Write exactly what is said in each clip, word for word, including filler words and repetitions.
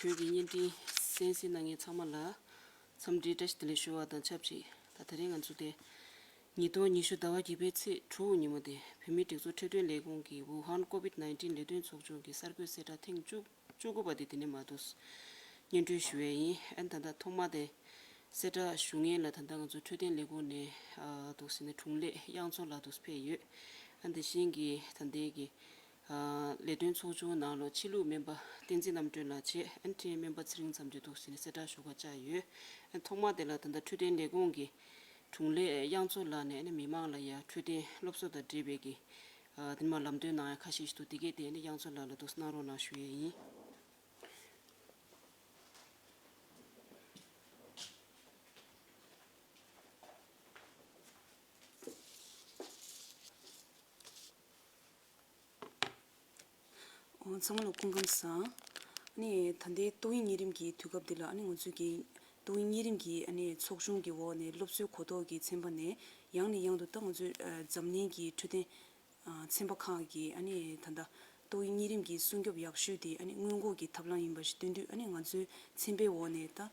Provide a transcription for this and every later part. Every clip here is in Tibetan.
བོད་ཀྱི་བརྙན་འཕྲིན་གསན་གཟིགས་གནང་མཁན་ཚང་མ་ལ་འཚམས་འདྲི་བཀྲ་ཤིས་བདེ་ལེགས་ཞུ་བ་དང་ཆབས་ཅིག་ད་ད་རེས་ང་ཚོ་དེ་ཉིས་སྟོང་ཉི་ཤུ་ཟླ་བ་བརྒྱད་པའི་ཚེས་དྲུག་ཉིན་མོ་དེ་བོད་མིའི་སྒྲིག་འཛུགས་འཕྲོད་བསྟེན་ལས་ཁུངས་ཀྱི་ཝུ་ཧན་ཀོ་བིད་ནའིན་ཊིན་ལས་དོན་ཚོགས་ཆུང་གི་གསར་འགོད་གསལ་བསྒྲགས་ཐེངས་བཅུ་བཅུ་དགུ་པ་དེ་དེ་ནས་མར་འདུག་སྙན་སྒྲོན་ཞུ་ཡས་ཡིན། ཨ་ནི་ད་ལྟ་ཐོག་མ་དེ་གསལ་བསྒྲགས་ཞུ་མཁན་ལ་ད་ལྟ་ང་ཚོ་འཕྲོད་བསྟེན་ལས་ཁུངས་ནས་ཨ་འདུག་ཟེར་ནས་དྲུང་ལས་དབྱངས་མཚོ་ལགས་འདུག་ཕེབས་ཡོད། ཨ་འདི་བཞིན་གྱི་ད་ལྟའི་གི་ལས་དོན་ཚོགས་ཆུང་ནང་ལོགས་ཕྱི་ལུགས་སྨན་པ་བསྟན་འཛིན་རྣམ་གྲོལ་ལགས་བྱས། ཨ་ནི་སྨན་པ་ཚེ་རིང་མཚམས་གཅོད་འདུག་ཟེར་ནས་གསལ་བསྒྲགས་ཞུ་ག་བཅར་ཡོད། ཨ་ཐོག་མ་དེ་ལ་ད་ལྟ་འཕྲོད་བསྟེན་ལས་ཁུངས་ཀྱི་དྲུང་ལས་དབྱངས་མཚོ་ལགས་ནས་ཨ་ནི་མི་མང་ལ་ཡ་འཕྲོད་བསྟེན་སློབ་གསོ་དང་འབྲེལ་བའི་གི་ཨ་དེ་མ་ལམ་སྟོན་གནང་ཡ་ཁ་ཤས་ཤིག་འདུག་དེ་གས་དེ་ཨ་ནི་དབྱངས་མཚོ་ལགས་ལ་འདུག་གནང་རོགས་གནང་ཞུ་ཡས་ཡིན། ཨོ་ཚང་མ་ལ་སྐུ་ཁམས་བཟང་། ཨ་ནི་ད་ལྟའི་ཏོག་དབྱིབས་གཉན་རིམས་ཀྱི་དུས་སྐབས་འདི་ལ་ཨ་ནི་ང་ཚོས་ཀྱི་ཏོག་དབྱིབས་གཉན་རིམས་ཀྱི་ཨ་ནི་ཚོགས་ཆུང་གི་འོག་ནས་སློབ་གསོའི་གོ་རྟོགས་ཀྱི་ཚན་པ་ནས་ཡང་ནས་ཡང་དུ་ད་ང་ཚོས་ཨ་འཛམ་གླིང་གི་འཕྲོད་བསྟེན་ཨ་ཚན་པ་ཁག་གིས་ཨ་ནི་ད་ལྟ་ཏོག་དབྱིབས་གཉན་རིམས་ཀྱི་སྲུང་སྐྱོབ་ཡག་ཤོས་དེ་ཨ་ནི་སྔོན་འགོག་གི་ཐབས་ལམ་ཡིན་པ་ཞིག་སྟོན་དུས། ཨ་ནི་ང་ཚོའི་ཚན་པའི་འོག་ནས་ད་ཨ་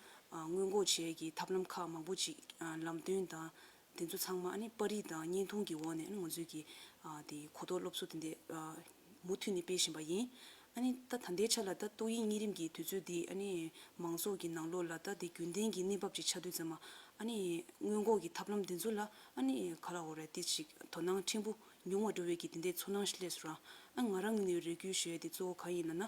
སྔོན་འགོག་བྱེད་ཡས་ཀྱི་ཐབས་ལམ་ཁག་མང་པོ་ཅིག་ཨ་ལམ་སྟོན་དང་། དེ་ཚོ་ཚང་མ་ཨ་ནི་པར་རིས་དང་བརྙན་ཐུང་གི་འོག་ནས་ཨ་ནི་ང་ཚོས་ཀྱི་ཨ་དེ་གོ་རྟོགས་སློབ་གསོ་དེ་འདྲ་ཨ་མུ་མཐུད་ནས་སྤེལ་བཞིན་པ་ཡིན། ཨ་ནི་ད་ད་ལྟའི་ཆ་ལ་ད་ཏོག་དབྱིབས་གཉན་རིམས་ཀྱི་དུས་ཚོད་འདི་ཨ་ནི་མང་ཚོགས་ཀྱི་ནང་ལོགས་ལ་ད་དེ་རྒྱུན་ལྡན་གྱི་གནས་བབ་ཅིག་ཆགས་དུས་ཙམ་མ། ཨ་ནི་སྔོན་འགོག་གི་ཐབས་ལམ་དེ་ཚོ་ལ་ཨ་ནི་ག་རེ་ལབ་དགོས་རེད། དེ་ཅིག་དོ་སྣང་ཕྲན་བུ་ཉུང་བ་འགྲོ་བའི་གི་དེ་འདྲའི་ཚོར་སྣང་ཞིག་སླེབས་སོང་ར། ཨ་ང་རང་ངོས་ནས་རེ་སྐུལ་ཞུ་ཡས་དེ་གཙོ་བོ་གང་ཡིན་ལབ་ན།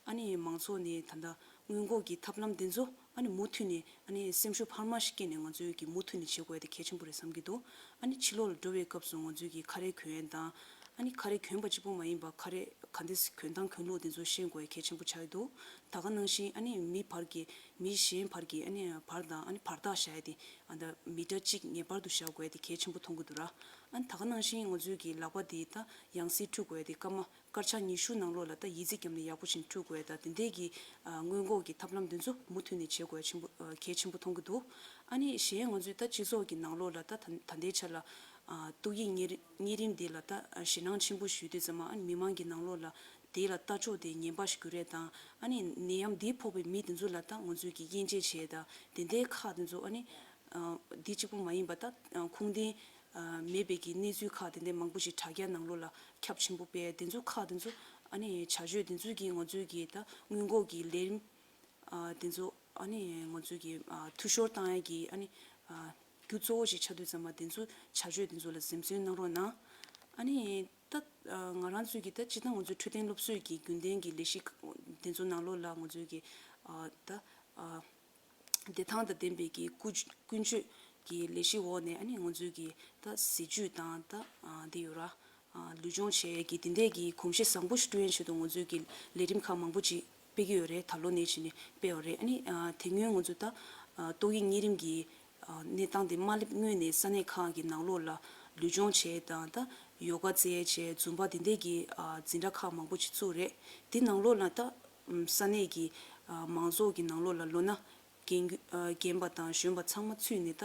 ཨ་ནི་མང་ཚོགས་ནས་ད་ལྟ་སྔོན་འགོག་གི་ཐབས་ལམ་དེ་ཚོ་ཨ་ནི་མུ་མཐུད་ནས་ཨ་ནི་སེམས་ཤུགས་འཕར་མ་ཞིག་སྐྱེས་ནས་ང་ཚོས་ཀྱི་མུ་མཐུད་ནས་བྱེད་དགོས་ཡ་དེ་གལ་ཆེན་པོ་རེད་བསམ་གྱི་འདུག་ཨ་ནི་ཕྱི་ལོགས་ལ་འགྲོ་བའི་སྐབས་སུ་ང་ཚོས་ཀྱི་ཁ་རས་གོན་ཡ་དང་། ཨ་ནི་ཁ་རས་གོན་པ་གཅིག་པུ་མ་ཡིན་པ་ཁ་རས་ག་འདྲས་གོན་སྟངས་གོན་ལུགས་དེ་ཚོ་ཤེས་དགོས་ཡ་གལ་ཆེན་པོ་ཆགས་ཀྱི་འདུག་ད་ག་ནང་བཞིན་ཨ་ནི་མི་བར་གྱི་མི་གཞན་བར་གྱི་ཨ་ནི་བར་དང་ཨ་ནི་བར་ཐག་བཞག་ཡ་དེ་ཨ་ད་མི་ཊར་གཅིག་ངེས་པར་དུ་བཞག་དགོས་ཡ་དེ་གལ་ཆེན་པོ་མཐོང་གི་འདུག་ར། ཨ་ནི་ད་ག་ནང་བཞིན་ང་ཚོས་ཀྱི་ལག་པ་དེ་ད་ཡང་སེ་འཁྲུད་དགོས་ཡ་དེ་སྐར་མ་སྐར་ཆ་ཉི་ཤུ་ནང་ལོགས་ལ་ད་ཡི་ཙི་བརྒྱབ་ནས་ཡག་པོ་ཞིག་འཁྲུད་དགོས་ཡ་ད་དེ་འདྲས་ཀྱི་ཨ་སྔོན་འགོག་གི་ཐབས་ལམ་དེ་ཚོ་མུ་མཐུད་ནས་བྱེད་དགོས་ཡ་ཆེན་པོ་ཨ་གལ་ཆེན་པོ་མཐོང་གི་འདུག་ཨ་ནི་གཞན་ང་ཚོས་ད་སྤྱི་ཚོགས་ཀྱི་ནང་ལོགས་ལ་ད་ད་ད་ལྟའི་ཆ་ལ་ཨ་ཏོག་དབྱིབས་གཉན་རི་གཉན་རིམས་འདི་ལ་ད་ཨ་ཞེད་སྣང་ཆེན་པོ་ཞིག་ཡོད་དུས་ཙམ་མ། ཨ་ནི་མི་མང་གི་ནང་ལོགས་ལ་དེ་ལ་ལྟ་ཕྱོགས་དེ་ངན་པ་ཞིག་གྱུར་ཡས་དང་། ཨ་ནི་ནད་ཡམས་འདི་ཕོག་པའི་མི་དེ་ཚོ་ལ་ད་ང་ཚོས་ཀྱི་དབྱེ་འབྱེད་བྱེད་ཡས་དང་དེ་འདྲའི་ཁག་དེ་ཚོ་ཨ་ནི་ཨ་འདི་གཅིག་པུ་མ་ཡིན་པ་ད་ཨ་ཁུངས་ལྡན་ཨ་མེད་པའི་གི་གནས་ཚུལ་ཁག་དེ་འདྲའི་མང་པོ་ཞིག་དྲ་རྒྱ་ནང་ལོགས་ལ་ཁྱབ་ཆེན་པོ་སྤེལ་ཡས་དེ་ཚོ་ཁག་དེ་ཚོ་ཨ་ནི་བྱ་སྤྱོད་དེ་ཚོ་གིས་ང་ཚོས་ཀྱི་ད་སྔོན་འགོག་གི་ལས་རིམ་ཨ་དེ་ཚོ་ཨ་ནི་ང་ཚོས་ཀྱི་ཨ་འཐུས་ཤོར་བཏང་ཡས་ཀྱི་ཨ་ནི་ཨ་རྒྱུ་གཙོ་བོ་ཞིག་ཆགས་དུས་ཙམ་མ་དེ་ཚོ་བྱ་སྤྱོད་དེ་ཚོ་ལ་འཛེམ་ཟོན་གནང་རོགས་གནང་། ཨ་ནི་ད་ཨ་ང་རང་ཚོས་ཀྱི་ད་སྤྱིར་བཏང་ང་ཚོའི་འཕྲོད་བསྟེན་སློབ་གསོའི་གི་རྒྱུན་ལྡན་གྱི་ལས་གཞི་དེ་ཚོ་ནང་ལོགས་ལ་ང་ཚོས་ཀྱི་ཨ་ད་ཨ་བདེ་ཐང་དང་ལྡན་པའི་གི་ཀུན་ཀུན་སྤྱོད་ཀྱི་ལས་གཞི་འོག་ནས་ཨ་ནི་ང་ཚོས་ཀྱི་ད་ཟས་བཅུད་དང་ད་ཨ་འདི་ཡོད་ར། ཨ་ལུས་སྦྱོང་བྱེད་ཡས་ཀྱི་དེ་འདྲས་ཀྱི་གོམས་གཤིས་བཟང་པོ་ཞིག་བསྐྲུན་ཡས་ཆེད་དུ་ང་ཚོས་ཀྱི་ལས་རིམ་ཁག་མང་པོ་ཅིག་སྤེལ་གྱི་ཡོད་རེད། ད་ལོ་ནས་བྱས་ནས་སྤེལ་བ་རེད། ཨ་ནི་ཨ་དེ་སྔོན་ང་ཚོས་ད་ཨ་ཏོག་དབྱིབས་གཉན་རིམས་ཀྱི་ཨ་གནས་སྟངས་དེ་མ་སླེབས་སྔོན་ནས་ས་གནས་ཁག་གི་ནང་ལོགས་ལ་ལུས་སྦྱོང་བྱེད་ཡས་དང་ད་ཡོ་ག་རྩེད་ཡས་བྱས་འཛུམ་པ་དེ་འདྲས་ཀྱི་ཨ་འཛིན་གྲྭ་ཁག་མང་པོ་ཅིག་བཙུགས་རེད། དེ་ནང་ལོགས་ལ་ད་ཨམ་ས་གནས་ཀྱི་ཨ་མང་ཚོགས་ཀྱི་ནང་ལོགས་ལ་ལོ་ན་རྒན་རྒན་པ་དང་གཞོན་པ་ཚང་མ་ཚུད་ནས་ད་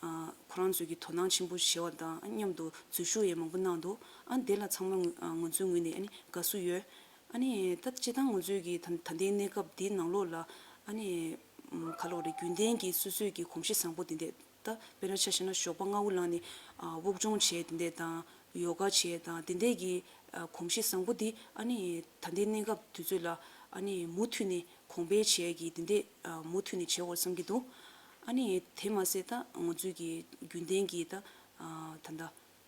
ཨ་ཁོ་རང་ཚོས་ཀྱི་དོ་སྣང་ཆེན་པོ་བྱས་པ་དང་མཉམ་དུ་འཛུལ་ཞུགས་ཡང་མང་པོ་གནང་འདུག་ཨ་དེ་ལ་ཚང་མ་ང་ང་ཚོའི་ངོས་ནས་ཨ་ནི་དགའ་བསུ་ཡོད། ཨ་ནི་ད་སྤྱིར་བཏང་ང་ཚོས་ཀྱི་ད་ད་ལྟའི་གནས་སྐབས་འདིའི་ནང་ལོགས་ལ་ཨ་ནི་ཨམ་ག་ལབ་དགོས་རེད། རྒྱུན་ལྡན་གྱི་སོ་སོའི་གི་གོམས་གཤིས་བཟང་པོ་དེ་འདྲས་ད་དཔེར་ན་ཆ་བཞག་ན་ཞོགས་པ་སྔ་པོ་ལངས་ནས་ཨ་དབུགས་སྦྱོང་བྱས་དེ་འདྲས་དང་ཡོ་ག་བྱས་དང་དེ་འདྲས་ཀྱི་ཨ་གོམས་གཤིས་བཟང་པོ་འདི་ཨ་ནི་ད་ལྟའི་གནས་སྐབས་དུས་ཚོད་ལ་ཨ་ནི་མུ་མཐུད་ནས་གོང་འཕེལ་བྱེད་ཡས་ཀྱི་དེ་འདྲས་ཨ་མུ་མཐུད་ནས་བྱེད་དགོས་བསམ་གྱི་འདུག་ཨ་ནི་དེ་མ་ཟད་ད་ང་ཚོའི་གི་རྒྱུན་ལྡན་གྱི་ད་ཨ་ད་ལྟ་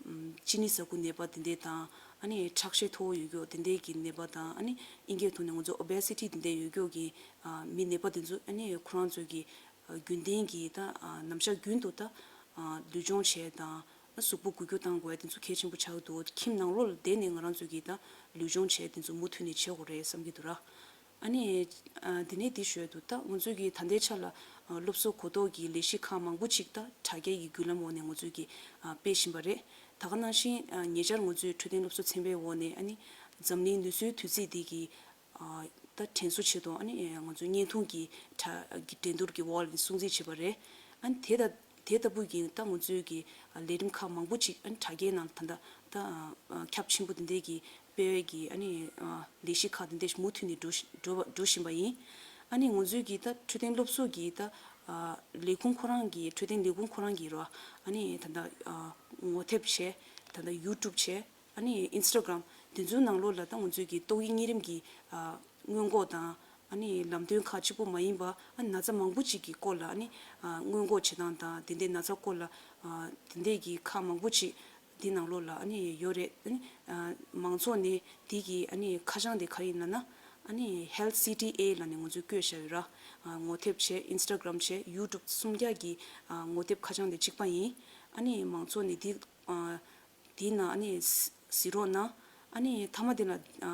ཨམ་གཅིན་སྙི་ཟ་ཁུ་ནད་པ་དེ་འདྲས་དང་ཨ་ནི་ཁྲག་ཤེད་མཐོ་བོ་ཡོད་མཁན་དེ་འདྲས་ཀྱི་ནད་པ་དང་། ཨ་ནི་དབྱིན་སྐད་ཐོག་ནས་ང་ཚོ་ཨོ་བེ་སི་ཊི་དེ་འདྲས་ཡོད་མཁན་གྱི་ཨ་མི་ནད་པ་དེ་ཚོ་ཨ་ནི་ཁོ་རང་ཚོའི་གི་ཨ་རྒྱུན་ལྡན་གྱི་ད་ཨ་ནམ་ཞག་རྒྱུན་དུ་ད་ཨ་ལུས་སྦྱོང་བྱས་དང་ཨ་གཟུགས་པོ་འགུལ་སྐྱོད་གཏང་དགོས་དེ་ཚོ་གལ་ཆེན་པོ་ཆགས་འདུག་ཁྱིམ་ནང་ལོགས་ལ་བསྡད་ནས་ང་རང་ཚོ་གིས་ད་ལུས་སྦྱོང་བྱས་དེ་ཚོ་མུ་མཐུད་ནས་བྱེད་དགོས་རེད་བསམ་གྱི་འདུག་ར། ཨ་ནི་ཨ་དེ་ནས་དེ་ཞུ་ཡ་འདུག་ད་ང་ཚོ་གིས་ད་ལྟའི་ཆ་ལ་ཨ་སློབ་གསོ་གོ་རྟོགས་ཀྱི་ལས་གཞི་ཁག་མང་པོ་ཅིག་ད་དྲ་རྒྱ་ཡི་བརྒྱུད་ལམ་འོག་ནས་ང་ཚོ་གིས་ཨ་སྤེལ་བཞིན་པ་རེད། ད་ག་ནང་བཞིན་ཨ་ཉེ་ཆར་ང་ཚོའི་འཕྲོད་བསྟེན་སློབ་གསོ་ཚན་པའི་འོག་ནས་ཨ་ནི་འཛམ་གླིང་ནུས་གསོའི་དུས་ཚིགས་འདི་གི་ཨ་ད་དྲན་གསོ་ཆེད་དུ་ཨ་ནི་ང་ཚོ་བརྙན་ཐུང་གི་གྲ་གི་འགྲན་བསྡུར་གྱི་འོག་ལ་སྲུང་བརྩི་བྱས་པ་རེད། ཨ་ནི་དེ་ད་དེ་ལྟ་བུ་གི་ད་ང་ཚོའི་གི་ལས་རིམ་ཁག་མང་པོ་ཅིག་ཨ་ནི་དྲ་རྒྱའི་ནང་ད་ལྟ་ད་ཁྱབ་ཆེན་པོ་དེ་འདྲའི་གི་སྤེལ་བའི་གི་ཨ་ནི་ལས་གཞི་ཁག་དེ་འདྲ་ཞིག་མུ་མཐུད་ནས་འགྲོ་བཞིན་འགྲོ་བ་འགྲོ་བཞིན་པ་ཡིན། ཨ་ནི་ང་ཚོའི་གི་ད་འཕྲོད་བསྟེན་སློབ་གསོ་གི་ད་ཨ་ལས་ཁུངས་ཁོ་རང་གི་འཕྲོད་བསྟེན་ལས་ཁུངས་ཁོ་རང་གི་རོ། ཨ་ནི་ད་ད་ཨ་ངོ་དེབ་བྱས། ད་ད་ཡུ་ཊུབ་བྱས། ཨ་ནི་ཨིན་སི་ཊ་གྷ་རམ་དེ་ཚོའི་ནང་ལོགས་ལ་ད་ང་ཚོའི་གི་ཏོག་དབྱིབས་གཉན་རིམས་ཀྱི་ཨ་སྔོན་འགོག་དང་། ཨ་ནི་ལམ་སྟོན་ཁག་གཅིག་པོ་མ་ཡིན་པ་ཨ་ན་ཚ་མང་པོ་ཅིག་གི་སྐོར་ལ། ཨ་ནི་ཨ་སྔོན་འགོག་བྱེད་སྟངས་དང་དེ་འདྲའི་ན་ཚ་སྐོར་ལ་ཨ་དེ་འདྲའི་གི་ཁག་མང་པོ་ཅིག་འདི་ནང་ལོགས་ལ་ཨ་ནི་ཡོད་རེད། ཨ་ནི་ཨ་མང་ཚོགས་ནས་འདི་གི་ཨ་ནི་ཁ་བྱང་དེ་ག་ཡིན་ལབ་ན། ཨ་ནི་Health C T A ལབ་ནས་ང་ཚོས་བཀོད་བཞག་ཡོད་ར། ཨ་ངོ་དེབ་བྱས། ཨིན་སི་ཊ་གྷ་རམ་བྱས། ཡུ་ཊུབ་གསུམ་ཀ་གི་ཨ་ངོ་དེབ་ཁ་བྱང་དེ་གཅིག་པ་ཡིན། ཨ་ནི་མང་ཚོགས་ནས་འདི་ཨ་དེའི་ནང་ཨ་ནི་གཟིགས་རོགས་གནང་། ཨ་ནི་མཐའ་མ་དེ་ལ་ཨ་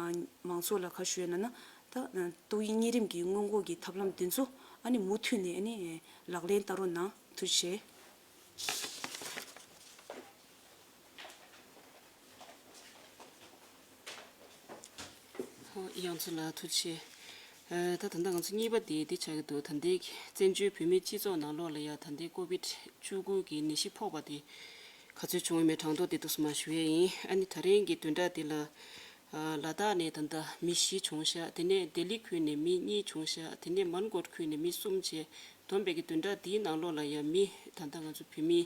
མང་ཚོགས་ལ་ག་ཞུ་ཡ་ན་ན། ད་ཏོག་དབྱིབས་གཉན་རིམས་ཀྱི་སྔོན་འགོག་གི་ཐབས་ལམ་དེ་ཚོ་ཨ་ནི་མུ་མཐུད་ནས་ཨ་ནི་ལག་ལེན་བསྟར་རོགས་གནང་། ཐུགས་རྗེ་ཆེ། ཡང་ཚུལ་ལ་ཐུགས་རྗེ་ཆེ། ད་ད་ལྟ་ང་ཚོ་གཉིས་པ་དེ་འདི་ཆགས་ཀྱི་འདུག་ད་ལྟའི་བཙན་བྱོལ་བོད་མིའི་སྤྱི་ཚོགས་ནང་ལོགས་ལ་ཡ་ད་ལྟའི་ཀོ་བིད་བཅུ་དགུ་གི་ནད་གཞི་ཕོག་པ་དེ་ག་ཚོད་བྱུང་ཡོད་མེད་གྲངས་ཐོ་དེ་འདུག་སེ་མར་ཞུ་ཡས་ཡིན། ཨ་ནི་ད་རིང་གི་བདུན་ཕྲག་འདི་ལ་ལ་དྭགས་ནས་ད་ལྟ་མི་བཞི་བྱུང་ཤག་དེ་ནས་ལྡི་ལི་ཁུལ་ནས་མི་གཉིས་བྱུང་ཤག་དེ་ནས་མན་གོ་ཁུལ་ནས་མི་གསུམ་བྱས། བསྡོམས་པའི་གི་བདུན་ཕྲག་འདིའི་ནང་ལོགས་ལ་ཡང་མི་ད་ལྟ་ང་ཚོ་བོད་མི་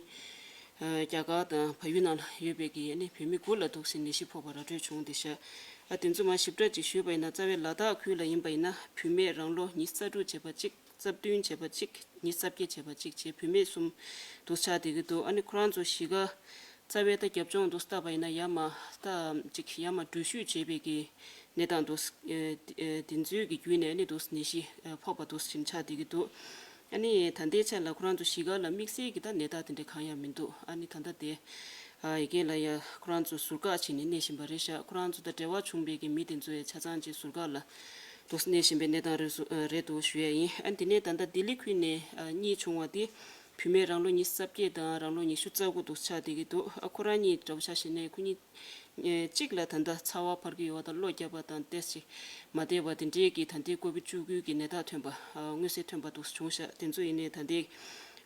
རྒྱ་གར་དང་བལ་ཡུལ་ནང་ལ་ཡོད་པའི་གི་ཨ་ནི་བོད་མི་དགུ་ལ་འདུག་སེ་ནད་གཞི་ཕོག་པ་ར་སྤྲོད་བྱུང་བསྡད་ཤག་ཨ་དེ་ཚོ་མར་ཞིབ་ཕྲ་ཅིག་ཞུས་པ་ཡིན་ན། རྩ་བའི་ལ་དྭགས་ཁུལ་ལ་ཡིན་པ་ཡིན་ན་བུད་མེད་རང་ལོ་ཉི་ཤུ་རྩ་དྲུག་བྱས་པ་གཅིག་རྩ་བདུན་བྱས་པ་གཅིག་ཉི་ཤུ་རྩ་བརྒྱད་བྱས་པ་གཅིག་བྱས་བུད་མེད་གསུམ་འདུག་ཆགས་བསྡད་ཀྱི་འདུག་ཨ་ནི་ཁོ་རང་ཚོ་གཞིས་ཀ་རྩ་བའི་ད་རྒྱབ་ལྗོངས་འདུག་སེ་བལྟས་པ་ཡིན་ན་ཡར་མར་ད་ཅིག་ཡར་མར་འགྲུལ་བཞུད་བྱས་པའི་གི་གནས་སྟངས་འདུག་ཨ་དེ་ཚོའི་གི་བརྒྱུད་ནས་ནི་འདུག་ནད་གཞི་ཕོག་པ་འདུག་ཟིན་ཆགས་བསྡད་ཀྱི་འདུག་ཨ་ནི་ད་ལྟའི་ཆ་ལ་ཁོ་རང་ཚོ་གཞིས་ཀ་ལ་དམིགས་བསལ་གྱི་ད་ནད་རྟགས་དེ་འདྲ་གང་ཡང་མི་འདུག་ཨ་ནི་ད་ལྟ་དེ་ཡ་གི་ལ་ཡ་ཁོ་རང་ཚོ་ཟུར་བཀག་བྱས་ནས་གནས་བཞིན་པ་རེད་ཤག་ཁོ་རང་ཚོ་དང་འབྲེལ་བ་བྱུང་བའི་གི་མི་དེ་ཚོ་ཡ་ཆ་ཚང་ཅིག་ཟུར་བཀག་ལ་འདུག་གནས་བཞིན་པའི་གནས་སྟངས་རེད་སུ་རེད་འདུག་ཞུ་ཡ་ཡིན། ཨ་ནི་དེ་ནས་ད་ལྟ་ལྡི་ལི་ཁུལ་ནས་གཉིས་བྱུང་བ་དེ་བུད་མེད་རང་ལོ་ཉི་ཤུ་རྩ་བརྒྱད་དང་རང་ལོ་ཉི་ཤུ་རྩ་དགུ་འདུག་ཆགས་བསྡད་ཀྱི་འདུག་ཨ་ཁོ་རང་གཉིས་འདྲ་བོ་ཆ་བཞག་ནས་ཁོ་གཉིས། གཅིག་ལ་ད་ལྟ་ཚ་བ་འཕར་གྱི་ཡོད་པ་དང་གློ་བརྒྱབ་པ་དང་ཏོག་ཙམ་མ་བདེ་བ་དེ་འདྲའི་གི་ད་ལྟའི་ཀོ་བིད་བཅུ་དགུ་གི་ནད་རྟགས་ཐོན་པ་མངོན་གསལ་ཐོན་པ་འདུག་བྱུང་ཤག་དེ་ཚོ་ཡིན་ནའི་ད་ལྟའི་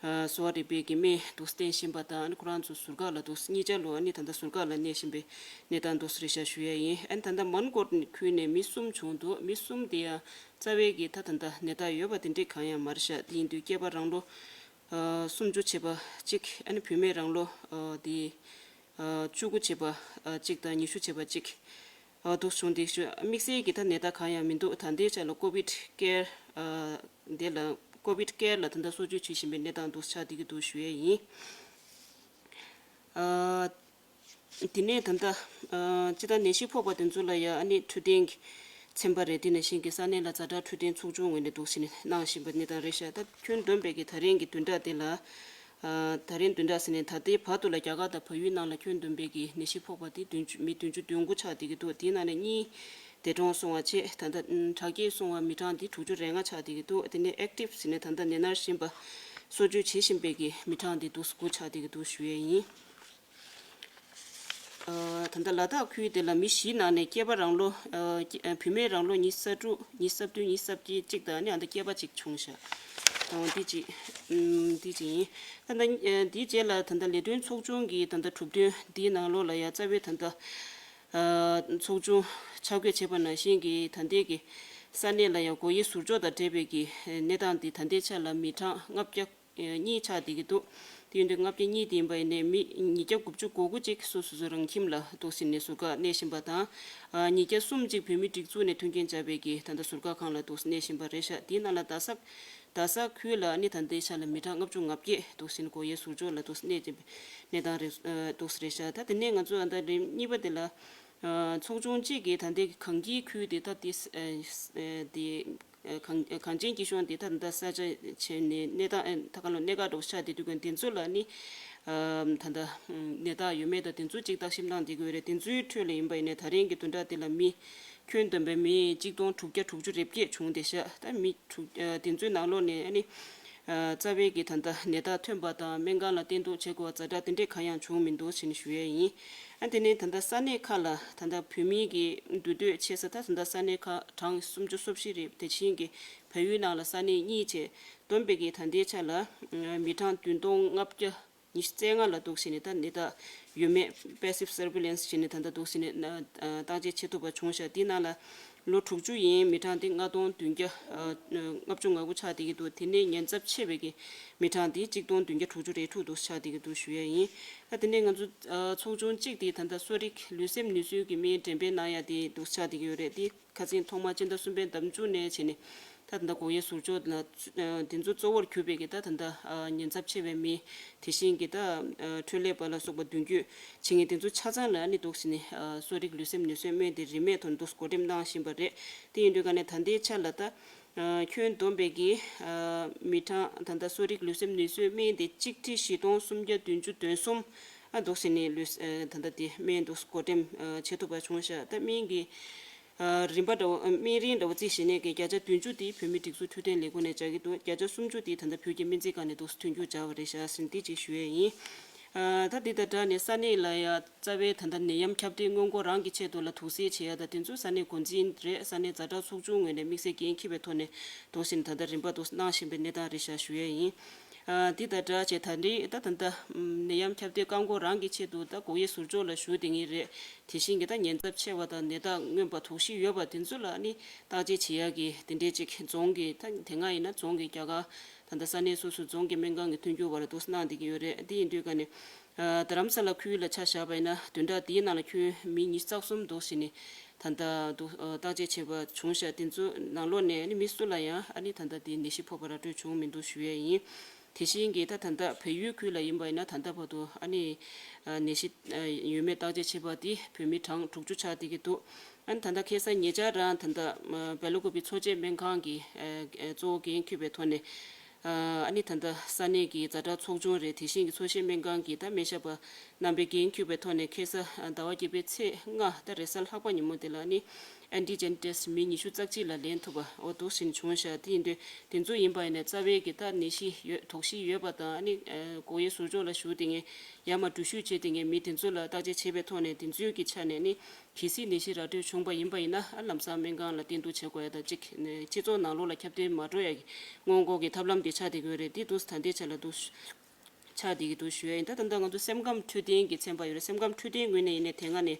གསོ་བ་རིག་པའི་གི་སྨན་འདུག་བསྟེན་བཞིན་པ་དང་ཨ་ནི་ཁོ་རང་ཚོ་ཟུར་བཀག་ལ་འདུག་གཉིས་ཆ་ལོ་ཨ་ནི་ད་ལྟ་ཟུར་བཀག་ལ་གནས་བཞིན་པའི་གནས་སྟངས་འདུག་རེད་ཤག་ཞུ་ཡ་ཡིན། ཨ་ནི་ད་ལྟ་མན་གོ་ཁུལ་ནས་མི་གསུམ་བྱུང་འདུག་མི་གསུམ་དེ་ཡང་རྩ་བའི་གི་ད་ད་ལྟ་ནད་རྟགས་ཡོད་པ་དེ་འདྲའི་གང་ཡང་མ་རེད་ཤག་དེ་ཡིན་དུས་སྐྱེས་པ་རང་ལོ་སུམ་ཅུ་བྱས་པ་གཅིག་ཨ་ནི་བུད་མེད་རང་ལོ་དེ། བཅུ་དགུ་བྱས་པ་གཅིག་དང་ཉི་ཤུ་བྱས་པ་གཅིག་འདུག་བྱུང་འདུག་ཞུ། དམིགས་བསལ་གྱི་ད་ནད་རྟགས་གང་ཡང་མི་འདུག་ད་ལྟའི་ཆ་ལ་ཀོ་བིད་ཀེར་འདི་ལ་ཀོ་བིད་ཀེར་ལ་ད་ལྟ་གསོ་བཅོས་བྱེད་བཞིན་པའི་གནས་སྟངས་འདུག་ཆགས་བསྡད་ཀྱི་འདུག་ཞུ་ཡས་ཡིན། དེ་ནས་ད་ལྟ་སྤྱི་བཏང་ནད་གཞི་ཕོག་པ་དེ་ཚོ་ལ་ཡ་ཨ་ནི་འཕྲོད་བསྟེན་གྱི་ཚན་པ་རེད། དེ་ནང་བཞིན་གྱི་ས་གནས་ལ་ཛ་དྲག་འཕྲོད་བསྟེན་ཚོགས་ཆུང་ངོས་ནས་འདུག་ཟེར་ནས་གནང་བཞིན་པ་གནས་སྟངས་རེད་ཤག་ད་ཁྱོན་བསྡོམས་པའི་གི་ད་རིང་གི་བདུན་ཕྲག་དེ་ལ། ད་རིང་བདུན་ཕྲག་ཟེར་ནས་ད་ལྟའི་བར་དུ་ལ་རྒྱ་གར་དང་བལ་ཡུལ་ནང་ལ་ཁྱོན་བསྡོམས་པའི་གི་ནད་གཞི་ཕོག་པ་དེ་བདུན་ཅུ་མི་བདུན་ཅུ་དོན་དགུ་ཆགས་བསྡད་ཀྱི་འདུག་དེའི་ནང་ནས་གཉིས་འདས་གྲོངས་སོང་བ་བྱས། ད་ལྟ་དྲག་སྐྱེད་སོང་བ་མི་གྲངས་དེ་དྲུག་ཅུ་རེ་ལྔ་ཆགས་བསྡད་ཀྱི་འདུག་དེ་ནས་ཨེག་ཊིབ་ཟེར་ནས་ད་ལྟ་ནད་མནར་བཞིན་པ་གསོ་བཅོས་བྱེད་བཞིན་པའི་གི་མི་གྲངས་དེ་དུས་དགུ་ཆགས་བསྡད་ཀྱི་འདུག་ཞུ་ཡས་ཡིན། ད་ལྟ་ལ་དྭགས་ཁུལ་དེ་ལ་མི་བཞིའི་ནང་ནས་སྐྱེས་པ་རང་ལོ། བུད་མེད་རང་ལོ་ཉི་ཤུ་རྩ་དྲུག་ཉི་ཤུ་རྩ་བདུན་ཉི་ཤུ་རྩ་བརྒྱད་གཅིག་དང་ནི་ཨ་ད་སྐྱེས་པ་གཅིག་བྱུང་ཤག་འདི་གཅིག་འདི་གཅིག་ཡིན། ད་ལྟ་འདིའི་རྗེས་ལ་ད་ལྟ་ལས་དོན་ཚོགས་ཆུང་གི་ད་ལྟ་གྲུབ་དོན་འདིའི་ནང་ལོགས་ལ་ཡ་རྩ་བའི་ད་ལྟ་ཚོགས་ཆུང་ཆ་བགོས་བྱས་པ་ནང་བཞིན་གྱི་ད་ལྟའི་གི་ས་གནས་ལ་ཡ་སྒོ་དབྱེ་ཟུར་འཇོག་དང་འབྲེལ་བའི་གི་གནས་སྟངས་འདི་ད་ལྟའི་ཆ་ལ་མི་གྲངས་ལྔ་བརྒྱ། གཉིས་ཆགས་བསྡད་ཀྱི་འདུག་དེ་ཡིན་དུས་ལྔ་བརྒྱ་གཉིས་དེ་ཡིན་པ་ཡིན་ནའི་མི་ཉིས་བརྒྱ་དགུ་བཅུ་གོ་དགུ་ཅིག་སོ་སོ་སོ་རང་ཁྱིམ་ལ་འདུག་ཟེར་ནས་ཟུར་བཀག་གནས་བཞིན་པ་དང་། ཉིས་བརྒྱ་གསུམ་ཅིག་བོད་མིའི་སྒྲིག་འཛུགས་ནས་མཐུན་རྐྱེན་སྦྱར་བའི་གི་ད་ལྟ་ཟུར་བཀག་ཁང་ལ་འདུག་གནས་བཞིན་པ་རེད་ཤག་དེའི་ནང་ལ་རྡ་ས་རྡ་ས་ཁུལ་ལ་ནི་ད་ལྟའི་ཆ་ལ་མི་གྲངས་ལྔ་བཅུ་ང་བརྒྱད་འདུག་ཟེར་ནས་སྒོ་དབྱེ་ཟུར་འཇོག་ལ་འདུག་གནས་བཞིན་པའི་གནས་སྟངས་རེད་འདུག་རེད་ཤག་ད་དེ་ནས་ང་ཚོ་ཨ་ད་རིམ་གཉིས་པ་དེ་ལ། ཚོགས་ཆུང་གཅིག་གིས་ད་ལྟའི་གངས་སྐྱིད་ཁུལ་དེ་ད་དེ་དེ་གངས་གངས་ཅན་སྐྱིད་གཤོངས་དེ་ད་ད་ས་ཆ་ཆེ་ནས་གནས་སྟངས་ད་ག་ལ་གནད་འགག་འདྲ་བོ་ཆགས་བསྡད་དུས་ཀྱང་དེ་ཚོ་ལ་ནི་ད་ད་ནད་རྟགས་ཡོད་མེད་དང་དེ་ཚོ་གཅིག་བརྟག་ཞིབ་གནང་བསྡད་ཀྱི་ཡོད་རེད། དེ་ཚོའི་ཁྲོད་ལ་ཡིན་པ་ཡིན་ནའི་ད་རིང་གི་བདུན་ཕྲག་དེ་ལ་མི་ཁྱོན་བསྡོམས་པའི་མི་གཅིག་སྟོང་དྲུག་བརྒྱ་དྲུག་ཅུ་རེ་བརྒྱད་བྱུང་བསྡད་ཤག་ད་མི་དྲུག་དེ་ཚོའི་ནང་ལོགས་ནས་ནི། རྩ་བའི་གི་ད་ལྟ་ནད་རྟགས་ཐོན་པ་དང་སྨན་ཁང་ལ་བསྟེན་གཏུགས་བྱེད་དགོས་པ་ཛ་དྲག་དེ་འདྲས་གང་ཡང་བྱུང་མི་འདུག་ཟེར་ནས་ཞུ་ཡས་ཡིན། ཨ་དེ་ནས་ད་ལྟ་ས་གནས་ཁག་ལ་ད་ལྟ་བོད་མིའི་གི་འདུས་སྡོད་བྱེད་ས་ད་ད་ལྟ་ས་གནས་ཁག་གྲངས་སུམ་ཅུ་སོ་བཞི་རེད། དེ་བཞིན་གི་བལ་ཡུལ་ནང་ལ་ས་གནས་གཉིས་བྱས། བསྡོམས་པའི་གི་ད་ལྟའི་ཆ་ལ་མི་གྲངས་བདུན་སྟོང་ལྔ་བརྒྱ་ཉི་ཤུ་རྩ་ལྔ་ལ་འདུག་ཟེར་ནས་ད་ནད་རྟགས་ ཡོད་མེད་passive surveillance བྱས་ནས་ད་ལྟ་འདུག་སེ་ནས་ན་བརྟག་དཔྱད་བྱེད་ཐུབ་པ་བྱུང་ཤག་དེའི་ནང་ལ་ལོ་དྲུག་ཅུ་ཡིན་མི་གྲངས་དེ་ལྔ་སྟོང་བདུན་བརྒྱ་ལྔ་བཅུ་ང་དགུ་ཆགས་བསྡད་ཀྱི་འདུག་དེ་ནས་ཉེན་ཚབས་ཆེ་བའི་གི་མི་གྲངས་དེ་གཅིག་སྟོང་བདུན་བརྒྱ་དྲུག་ཅུ་རེ་དྲུག་འདུག་ཆགས་བསྡད་ཀྱི་འདུག་ཞུ་ཡ་ཡིན། ད་དེ་ནས་ང་ཚོ་ཚོགས་ཆུང་གཅིག་དེ་ད་ལྟ་གསོ་རིག་ལུས་སེམས་ནུས་གསོའི་གི་སྨན་འགྲེམས་སྤེལ་གནང་ཡ་དེ་འདུག་ཆགས་བསྡད་ཀྱི་ཡོད་རེད། དེ་ཁ་སང་ཐོག་མ་སྤྱི་ཟླ་གསུམ་པའི་ཟླ་མཇུག་ནས་བྱས་ནས་ད་ད་ལྟ་སྒོ་དབྱེ་ཟུར་འཇོག་ལ་དེ་ཚོ་གཙོ་བོར་གྱུར་པའི་གི་ད་ད་ལྟ་ཉེན་ཚབས་ཆེ་བའི་མི་དེ་བཞིན་གྱི་ད་འཕྲོད་ལས་པ་ལ་སོགས་པ་མདུན་སྐྱོད་བྱེད་མཁན་དེ་ཚོ་ཆ་ཚང་ལ་ཨ་ནི་འདུག་སེ་ནས་གསོ་རིག་ལུས་སེམས་ནུས་གསོའི་སྨན་དེ་རིན་མེད་ཐོག་ནས་འདུག་བགོ་འགྲེམས་གནང་བཞིན་པ་རེད། དེ་ཡིན་དུས་ག་ནས་ད་ལྟའི་ཆ་ལ་ད་ཁྱོན་བསྡོམས་པའི་གི་མི་གྲངས་ད་ལྟ་གསོ་རིག་ལུས་སེམས་ནུས་གསོའི་སྨན་དེ་གཅིག་ཁྲི་བཞི་སྟོང་སུམ་བརྒྱ་བདུན་ཅུ་དོན་གསུམ་ཨ་འདུག་སེ་ནས་ལུས་ད་ལྟ་དེ་སྨན་འདུག་བགོ་འགྲེམས་བྱེད་ཐུབ་པ་བྱུང་ཤག་ད་སྨན་གྱི་རིམ་པ་འདྲ་བོ་སྨན་རིན་འདྲ་བོ་རྩིས་བྱས་ནས་ཀྱི་བརྒྱ་ཆ་བདུན་ཅུ་དེ་བོད་མིའི་སྒྲིག་འཛུགས་འཕྲོད་བསྟེན་ལས་ཁུངས་ནས་བྱ་གི་འདུག་བརྒྱ་ཆ་སུམ་ཅུ་དེ་ད་ལྟ་བོད་ཀྱི་སྨན་རྩིས་ཁང་ནས་འདུག་མཐུན་འགྱུར་བྱ་བ་རེད་ཤག་ཟེར་འདི་ཅིག་ཞུ་ཡས་ཡིན། ད་འདི་དང་སྦྲགས་ནས་ས་གནས་ལ་ཡ་རྩ་བའི་ད་ལྟ་ནད་ཡམས་ཁྱབ་གདལ་སྔོན་འགོག་རང་གི་ཆེད་དུ་ལ་དུག་སེལ་བྱེད་ཡ་ད་དེ་ཚོ་ས་གནས་འགོ་འཛིན་རེད། ས་གནས་ཛ་དྲག་ཚོགས་ཆུང་ངོས་ནས་དམིགས་བསལ་འགན་འཁྱེར་བའི་ཐོག་ནས་འདུག་ཟེར་ནས་ད་ལྟ་རིམ་པ་འདུག་གནང་བཞིན་པའི་གནས་སྟངས་རེད་ཤག་ཞུ་ཡས་ཡིན། འདི་དང་སྦྲགས་བྱས་ད་རེས་ད་ད་ལྟ་ནད་ཡམས་ཁྱབ་གདལ་བཀག་འགོག་རང་གི་ཆེད་དུ་ད་སྒོ་དབྱེ་ཟུར་འཇོག་ལ་ཞུགས་བསྡད་མཁན་རེད། དེ་བཞིན་གྱི་ད་ཉེན་ཚབས་ཆེ་བ་དང་ནད་རྟགས་མངོན་པ་དོགས་གཞི་ཡོད་པ་དེ་ཚོ་ལ་ནི་བརྟག་དཔྱད་བྱེད་ཡག་གི་དེ་འདྲའི་ཅིག་རྫོང་གི་ད་དེ་སྔ་ཡིན་ན་རྫོང་གི་རྒྱ་གར་ད་ལྟ་ས་གནས་སོ་སོའི་རྫོང་གི་སྨན་ཁང་གི་མཐུན་འགྱུར་བར་དུ་གནང་བསྡད་ཀྱི་ཡོད་རེད། དེ་ཡིན་དུས་ཀ་ནི་རྡ་རམ་ས་ལ་ཁུལ་ལ་ཆ་བཞག་པ་ཡིན་ན་བདུན་ཕྲག་འདིའི་ནང་ལ་ཁྱོན་མི་ཉི་ཤུ་རྩ་གསུམ་འདུག་ཟེར་ནས་ད་ལྟ་འདུག་བརྟག་དཔྱད་བྱས་པ་བྱུང་ཤག་དེ་ཚོ་ནང་ལོགས་ནས་ནི་མི་སུ་ལ་ཡང་ཨ་ནི་ད་ལྟ་དེ་ནད་གཞི་ཕོག་པ་ར་སྤྲོད་བྱུང་མི་འདུག་ཞུ་ཡས་ཡིན། དེ་བཞིན་གྱི་ད་ད་ལྟ་བལ་ཡུལ་ཁུལ་ལ་ཡིན་པ་ཡིན་ན་ད་ལྟ་བར་དུ་ཨ་ནི་ནད་གཞི་ཡོད་མེད་བརྟག་དཔྱད་བྱས་པ་དེ་བོད་མི་གྲངས་དྲུག་ཅུ་ཆགས་བསྡད་ཀྱི་འདུག་ཨ་ནི་ད་ལྟ་ཁ་སང་ཉེ་ཆར་རང་ད་ལྟ་སྦེལ་ཀོབ་པའི་གཙོ་བྱས་སྨན་ཁང་གི་གཙོ་བོ་འགན་འཁྱེར་བའི་ཐོག་ནས་ཨ་ནི་ད་ལྟ་ས་གནས་ཀྱི་ཛ་དྲག་ཚོགས་ཆུང་རེད། དེ་བཞིན་གྱི་གཙོ་བྱས་སྨན་ཁང་གི་ད་སྨན་ཞབས་པ་རྣམ་པས་འགན་འཁྱེར་བའི་ཐོག་ནས་ཁ་སང་ཟླ་བ་བརྒྱད་པའི་ཚེས་ལྔ་ད་རེས་གཟའ་ལྷག་པ་ཉིན་མོ་དེ་ལ་ནི་ཨན་ཏི་ཇེན་ཊེ་སི་མི་ཉི་ཤུ་རྩ་གཅིག་ལ་ལེན་ཐུབ་པ་འོ་འདུག་ཟིན་བྱུང་ཤག་དེ་ཡིན་དུས་དེ་ཚོ་ཡིན་པ་ཡིན་ནའི་རྩ་བའི་གི་ད་ནད་གཞི་ཡོད་དོགས་གཞི་ཡོད་པ་དང་ཨ་ནི་སྒོ་དབྱེ་ཟུར་འཇོག་ལ་ཞུགས་དེ་ངས་ཡར་མར་འགྲུལ་བཞུད་བྱས་དེ་ངས་མི་དེ་ཚོ་ལ་བརྟག་དཔྱད་བྱས་པའི་ཐོག་ནས་དེ་ཚོའི་གི་ཆ་ནས་ནི་གལ་སྲིད་ནད་གཞི་ར་སྤྲོད་བྱུང་པ་ཡིན་པ་ཡིན་ན་ཨ་ལམ་སང་སྨན་ཁང་ལ་བསྟེན་གཏུག་བྱེད་དགོས་ཡ་དང་གཅིག་སྤྱི་ཚོགས་ནང་ལོགས་ལ་ཁྱབ་གདལ་མ་འགྲོ་ཡ་གི་སྔོན་འགོག་གི་ཐབས་ལམ་དེ་ཆགས་བསྡད་ཀྱི་ཡོད་རེད། དེ་འདུག་ད་ལྟའི་ཆ་ལ་འདུག་ཆགས་བསྡད་ཀྱི་འདུག་ཞུ་ཡ་ཡིན། ད་ད་ལྟ་ང་ཚོ་སེམས་ཁམས་འཕྲོད་བསྟེན་གྱི་ཚན་པ་ཡོད་རེད། སེམས་ཁམས་འཕྲོད་བསྟེན་ངོས་ནས་ཡིན་ནའི་དེ་སྔ་ནས་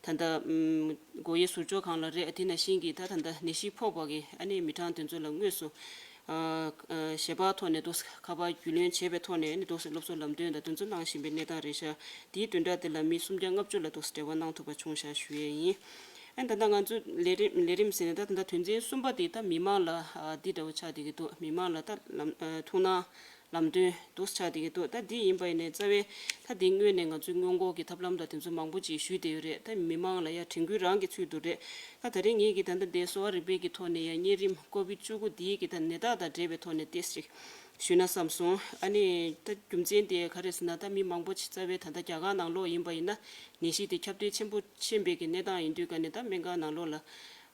ད་ལྟ་ཨམ་སྒོ་དབྱེ་ཟུར་འཇོག་ཁང་ལ་རེད། དེ་ནང་བཞིན་གྱི་ད་ད་ལྟ་ནད་གཞི་ཕོག་པ་གི་ཨ་ནི་མི་གྲངས་དེ་ཚོ་ལ་དངོས་སུ་ཨ་ཨ་ཞལ་པར་ཐོག་ནས་འདུག་ཁ་པར་རྒྱུས་ལོན་བྱས་པའི་ཐོག་ནས་ཨ་ནི་འདུག་སློབ་གསོ་ལམ་སྟོན་དང་དེ་ཚོ་གནང་བཞིན་པའི་གནས་སྟངས་རེད་ཤག་དེའི་བདུན་ཕྲག་དེ་ལ་མི་སུམ་བརྒྱ་ལྔ་བཅུ་ལ་འདུག་འབྲེལ་བ་གནང་ཐུབ་པ་བྱུང་ཤག་ཞུ་ཡས་ཡིན། ཨ་ནི་ད་ལྟ་ང་ཚོ་ལས་རིམ་ལས་རིམ་ཟེར་ནས་ད་ད་ལྟ་དོན་ཚན་གསུམ་པ་དེ་ད་མི་མང་ལ་ཨ་འདི་འདྲ་བོ་ཆགས་བསྡད་ཀྱི་འདུག་མི་མང་ལ་ད་ལམ་ཨ་ཐུགས་སྣང་ལམ་སྟོན་འདུག་ཆགས་བསྡད་ཀྱི་འདུག་ད་འདི་ཡིན་པ་ཡིན་ནའི་རྩ་བའི་ད་འདི་སྔོན་ནས་ང་ཚོས་སྔོན་འགོག་གི་ཐབས་ལམ་དང་དེ་ཚོ་མང་པོ་ཅིག་ཞུས་བསྡད་ཡོད་རེད། ད་མི་མང་ལ་ཡ་དྲན་སྐུལ་རང་གི་ཚུལ་དུ་རེད། ད་ད་རེས་ངེད་ཀྱིས་ད་ལྟ་འདི་གསོ་བ་རིག་པའི་གི་ཐོག་ནས་ཡ་གཉན་རིམས་ཀོ་བིད་བཅུ་དགུ་འདིའི་གི་ད་ནད་རྟགས་དང་འབྲེལ་བའི་ཐོག་ནས་ཏོག་ཙམ་ཞུས་ན་བསམ་སོང་། ཨ་ནི་ད་རྒྱུ་མཚན་དེ་ག་རེ་ཟེར་ན་ད་མི་མང་པོ་ཅིག་རྩ་བའི་ད་ལྟ་རྒྱ་གར་ནང་ལོགས་ཡིན་པ་ཡིན་ན་ནད་གཞི་དེ་ཁྱབ་གདལ་ཆེན་པོ་ཕྱིན་པའི་གི་གནས་སྟངས་ཡིན་དུས་ག་ནས་ད་སྨན་ཁང་ནང་ལོགས་ལ་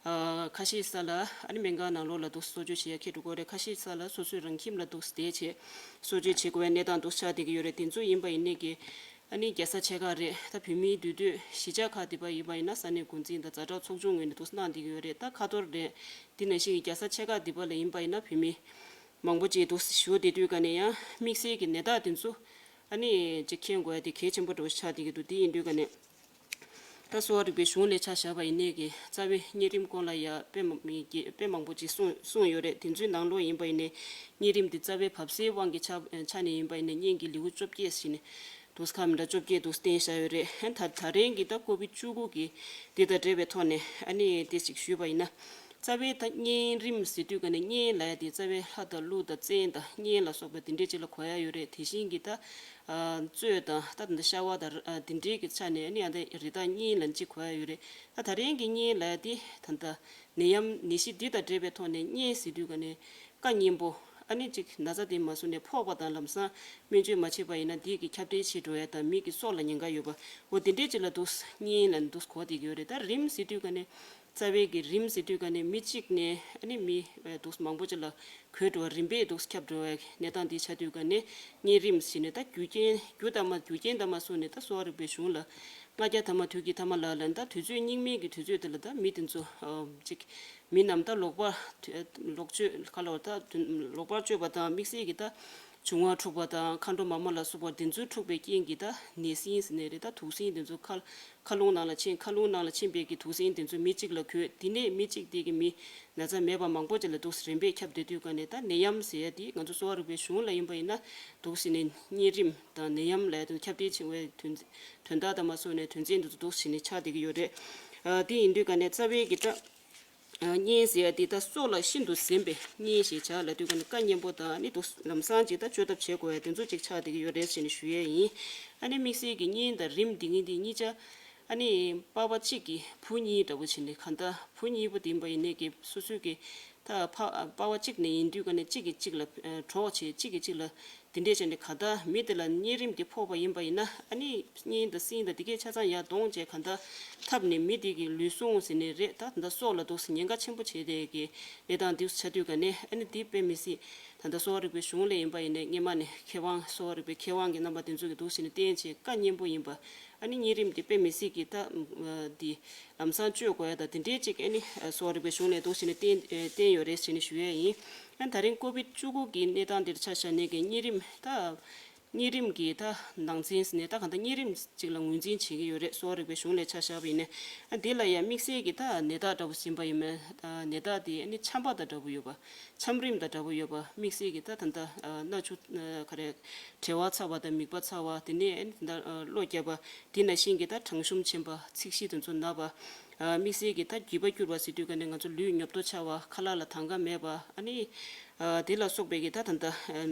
ཨ་ཁ་ཤས་ས་ལ་ཨ་ནི་སྨན་ཁང་ནང་ལོགས་ལ་འདུག་གསོ་བཅོས་བྱེད་ཡ་ཁེལ་འགྲོ་གི་རེད། ཁ་ཤས་ས་ལ་སོ་སོའི་རང་ཁྱིམ་ལ་འདུག་བསྡད་བྱས་གསོ་བཅོས་བྱེད་དགོས་པའི་གནས་སྟངས་འདུག་ཆགས་བསྡད་ཀྱི་ཡོད་རེད། དེ་ཚོ་ཡིན་པ་ཡིན་ནའི་གི་ཨ་ནི་རྒྱལ་ས་ཆེ་ཁག་རེད། ད་བོད་མིའི་འདུས་སྡོད་གཞིས་ཆགས་ཁག་འདི་པ་ཡིན་པ་ཡིན་ན་ས་གནས་འགོ་འཛིན་དང་ཛ་དྲག་ཚོགས་ཆུང་ངོས་ནས་འདུག་གནང་བསྡད་ཀྱི་ཡོད་རེད། ད་ཁ་ཐོར་རེད། འདི་ནང་བཞིན་གྱི་རྒྱལ་ས་ཆེ་ཁག་འདི་པ་ལ་ཡིན་པ་ཡིན་ན་བོད་མི་མང་པོ་ཅིག་འདུག་བཞུགས་བསྡད་དུས་ག་ནས་ཡང་དམིགས་བསལ་གྱི་ནད་རྟགས་དེ་ཚོ་ཨ་ནི་ཅིག་མཁྱེན་དགོས་ཡ་དེ་གལ་ཆེན་པོ་འདྲ་བོ་ཆགས་བསྡད་ཀྱི་འདུག་དེ་ཡིན་དུས་ག་ནས་ད་གསོ་བ་རིག་པའི་གཞུང་ལ་ཆ་བཞག་པ་ཡིན་ནའི་གི་རྩ་བའི་གཉན་རིམས་སྐོར་ལ་ཡ་དཔེ་མ་མི་དཔེ་མང་པོ་ཅིག་གསུངས་གསུངས་ཡོད་རེད། དེ་ཚོའི་ནང་ལོགས་ཡིན་པ་ཡིན་ནའི་གཉན་རིམས་དེ་རྩ་བའི་བབས་སའི་དབང་གི་ཆ་ཆ་ནས་ཡིན་པ་ཡིན་ནའི་གཉན་གྱི་ལེའུ་བཅོ་བརྒྱད་ཟེར་ནས་འདུག་ཁ་མི་འདྲ་བཅོ་བརྒྱད་འདུག་བསྟན་བཞག་ཡོད་རེད། ད་ད་རིང་གི་ད་ཀོ་བིད་བཅུ་དགུ་གི་དེ་དང་འབྲེལ་བའི་ཐོག་ནས་ཨ་ནི་དེ་ཅིག་ཞུས་པ་ཡིན་ན། རྩ་བའི་ད་གཉན་རིམས་ཟེར་དུས་ག་ནས་གཉན་ལབ་ཡ་དེ་རྩ་བའི་ལྷ་དང་ཀླུ་དང་བཙན་དང་གཉན་ལ་སོགས་པ་དེ་འདྲའི་ཅིག་ལ་གོ་ཡ་ཡོད་རེད། དེ་བཞིན་གྱི་ད་གཙོད་དང་ད་ད་ཤ་བ་དང་དེ་འདྲའི་གི་ཆ་ནས་ཨ་ནི་ཡང་ད་རི་དྭགས་གཉན་ལ་ཅིག་གོ་ཡ་ཡོད་རེད། ད་ད་རིང་གི་གཉན་ལབ་ཡ་དེ་ད་ད་ནད་ཡམས་ནད་གཞི་འདི་དང་འབྲེལ་བའི་ཐོག་ནས་གཉན་ཟེར་དུས་ག་ནས་བཀའ་གཉན་པོ་ཨ་ནི་ཅིག་ན་ཚ་དེ་མ་བཟུང་ནས་ཕོག་པ་དང་ལམ་སང་སྨན་བཅོས་མ་བྱས་པ་ཡིན་ན་དེ་གི་ཁྱབ་གདལ་ཆེ་འགྲོ་ཡ་དང་མི་གི་སྲོག་ལ་ཉེན་ཁ་ཡོད་པ་འོ་དེ་འདྲའི་ཅིག་ལ་འདུག་གཉན་ལ་འདུག་གོ་བསྡད་ཀྱི་ཡོད་རེད། ད་རིམས་ཟེར་དུས་ག་ནས་རྩ་བའི་གི་རིམས་ཟེར་དུས་ག་ནས་མི་གཅིག་ནས་ཨ་ནི་མི་འདུག་མང་པོ་ཅིག་ལ་འགོས་འགྲོ་བ་རིམ་པས་འདུག་ཁྱབ་འགྲོ་བའི་གནས་སྟངས་འདི་ཆགས་དུས་ག་ནས་གཉན་རིམས་ཟེར་ནས་ད་རྒྱུ་རྐྱེན་རྒྱུ་དང་མ་རྒྱུ་རྐྱེན་དང་མ་སོང་ནས་ད་གསོ་བ་རིག་པའི་གཞུང་ལ་ལྔ་བརྒྱ་ཐ་མ་དུས་ཀྱི་ཐ་མ་ལ་ལ་ད་དུས་ཚོད་སྙིགས་མའི་གི་དུས་ཚོད་དེ་ལ་ད་མི་དེ་ཚོ་ཅིག་མི་རྣམས་ད་ལོག་པར་ལོག་སྤྱོད་ཁ་ལོ་ད་ལོག་པར་སྤྱོད་པ་དང་དམིགས་བསལ་གྱི་ད་ འབྱུང་བ་འཁྲུགས་པ་དང་མཁའ་འགྲོ་མ་མ་ལ་སོགས་པ་འདི་ཚོ་འཁྲུགས་པའི་རྐྱེན་གྱིས་ད་ནད་སྲིན་ཟེར་ནས་རེད། ད་དུག་སྲིན་འདི་ཚོ་མཁའ་མཁའ་རླུང་ནང་ལ་ཕྱིན། མཁའ་རླུང་ནང་ལ་ཕྱིན་པའི་གི་དུག་སྲིན་འདི་ཚོ་མི་གཅིག་ལ་འགོས། དེ་ནས་མི་གཅིག་དེ་གི་མི་ན་ཚ་མེད་པ་མང་པོ་ཅིག་ལ་འདུག་སེ་རིམ་པས་ཁྱབ་བསྡད་དུས་ག་ནས་ད་ནད་ཡམས་ཟེར་ཡ་དེ་ང་ཚོ་གསོ་བ་རིག་པའི་གཞུང་ལ་ཡིན་པ་ཡིན་ན་འདུག་སེ་ནས་གཉན་རིམས་དང་ནད་ཡམས་ལབ་ཡ་དེ་ཁྱབ་གདལ་ཆེ་བའི་དོན་དོན་དག་དང་མ་སོང་ནས་དོན་ཚན་འདི་ཚོ་འདུག་སེ་ནས་ཆགས་བསྡད་ཀྱི་ཡོད་རེད། ཨ་དེ་ཡིན་དུས་ག་ནས་རྩ་བའི་གི་ད། གཉན་ཟེར་ཡ་དེ་ད་སྲོག་ལ་ཤིན་ཏུ་གཟན་པའི་གཉན་ཞེས་བྱ་ལབ་དུས་ག་ནས་བཀའ་གཉན་པོ་དང་ནི་དུ་ལམ་སང་ཅིག་ད་བཅོས་ཐབས་བྱེད་དགོས་ཡ་དེ་ཚོ་ཅིག་ཆགས་བསྡད་ཀྱི་ཡོད་རེད་ཟེར་ནས་ཞུ་ཡས་ཡིན། ཨ་ནི་དམིགས་བསལ་གྱི་གཉན་དང་རིམས་འདི་གཉིས་འདི་གཉིས་ཆ་ཨ་ནི་པ་ཕ་གཅིག་གི་བུ་གཉིས་འདྲ་པོ་བྱས་ནས་གང་ལྟར་བུ་གཉིས་པོ་དེ་ཡིན་པ་ཡིན་ནའི་གི་སོ་སོའི་གི་ད་ཕ་པ་ཕ་གཅིག་ནས་ཡིན་དུས་ག་ནས་གཅིག་གིས་གཅིག་ལ་གྲོགས་བྱེད། གཅིག་གིས་གཅིག་ལ་དེ་འདྲས་བྱས་ནས་ག་ད་མི་དེ་ལ་གཉན་རིམས་དེ་ཕོག་པ་ཡིན་པ་ཡིན་ན་ཨ་ནི་གཉན་དང་སྲིན་དང་དེ་གས་ཆ་ཚང་ཡར་གདོང་བཅས་ག་ད་འཐབ་ནས་མི་དེ་གི་ལུས་ཟུངས་ཟེར་ནས་རེད། ད་ད་ལྟ་སྲོག་ལ་འདུག་སེ་ཉེན་ཁ་ཆེན་པོ་བྱས་དེ་གི་གནས་སྟངས་འདུག་སེ་ཆགས་དུས་ག་ནས་ཨ་ནི་དེ་དཔེ་མི་སྲིད། ད་ལྟ་གསོ་བ་རིག་པའི་གཞུང་ལས་ཡིན་པ་ཡིན་ནའི་སྔས་མ་ནས་མཁས་དབང་གསོ་བ་རིག་པའི་མཁས་དབང་གི་རྣམ་པ་དེ་ཚོ་གི་འདུག་སེ་ནས་བསྟན་བྱས་བཀའ་གཉན་པོ་ཡིན་པ་ཨ་ནི་གཉན་རིམས་དེ་དཔེ་མི་སྲིད་ཀྱི་ད་འདི་ལམ་སང་བཅོས་དགོས་ཡ་ད་དེ་འདྲའི་ཅིག་ཨ་ནི་གསོ་བ་རིག་པའི་གཞུང་ནས་འདུག་སེ་ནས་བསྟན་བསྟན་ཡོད་རེད་ཟེར་ནས་ཞུ་ཡས་ཡིན། ཨ་ད་རིང་ཀོ་བིད་བཅུ་དགུ་གི་གནས་སྟངས་འདིར་ཆ་བཞག་ནས་ཀྱི་གཉན་རིམས་ད། གཉན་རིམས་ཀྱི་ད་ནང་འཛིང་ཟེར་ནས་ད་གང་ལྟར་གཉན་རིམས་གཅིག་ལ་ངོས་འཛིན་བྱེད་ཀྱི་ཡོད་རེད། གསོ་བ་རིག་པའི་གཞུང་ལས་ཆ་བཞག་པ་ཡིན་ན། ཨ་འདི་ལ་ཡང་དམིགས་བསལ་གྱི་ད་ནད་རྟགས་འདྲ་པོ་ཟིན་པ་ཡིན་མིན། ཨ་ནད་རྟགས་དེ་ཨ་ནི་ཆམ་པ་དང་འདྲ་པོ་ཡོད་པ། ཆམ་རིམས་དང་འདྲ་པོ་ཡོད་པ། དམིགས་བསལ་གྱི་ད་ད་ལྟ་ཨ་སྣ་ཆུ་ཨ་ག་རེ་གྲེ་བ་ཚ་བ་དང་མིད་པ་ཚ་བ། དེ་ནས་ཨ་ནི་ད་ཨ་གློ་རྒྱག་པ། དེ་ནང་བཞིན་གྱི་ད་གྲང་ཤུམ་ཆེན་པ། ཚིགས་གཤིས་དེ་ཚོ་ན་བ། ཨ་དམིགས་བསལ་གྱི་ད་རྒྱུས་པ་སྐྱུར་བ་ཟེར་དུས་ག་ནས་ང་ཚོ་ལུས་ཉོབ་ཏོ་ཆགས་པ། ཁ་ལག་ལ་དང་ག་མེད་པ། ཨ་ནི། ཨ་དེ་ལ་སོགས་པའི་གི་ད་ད་ལྟ་ཨ་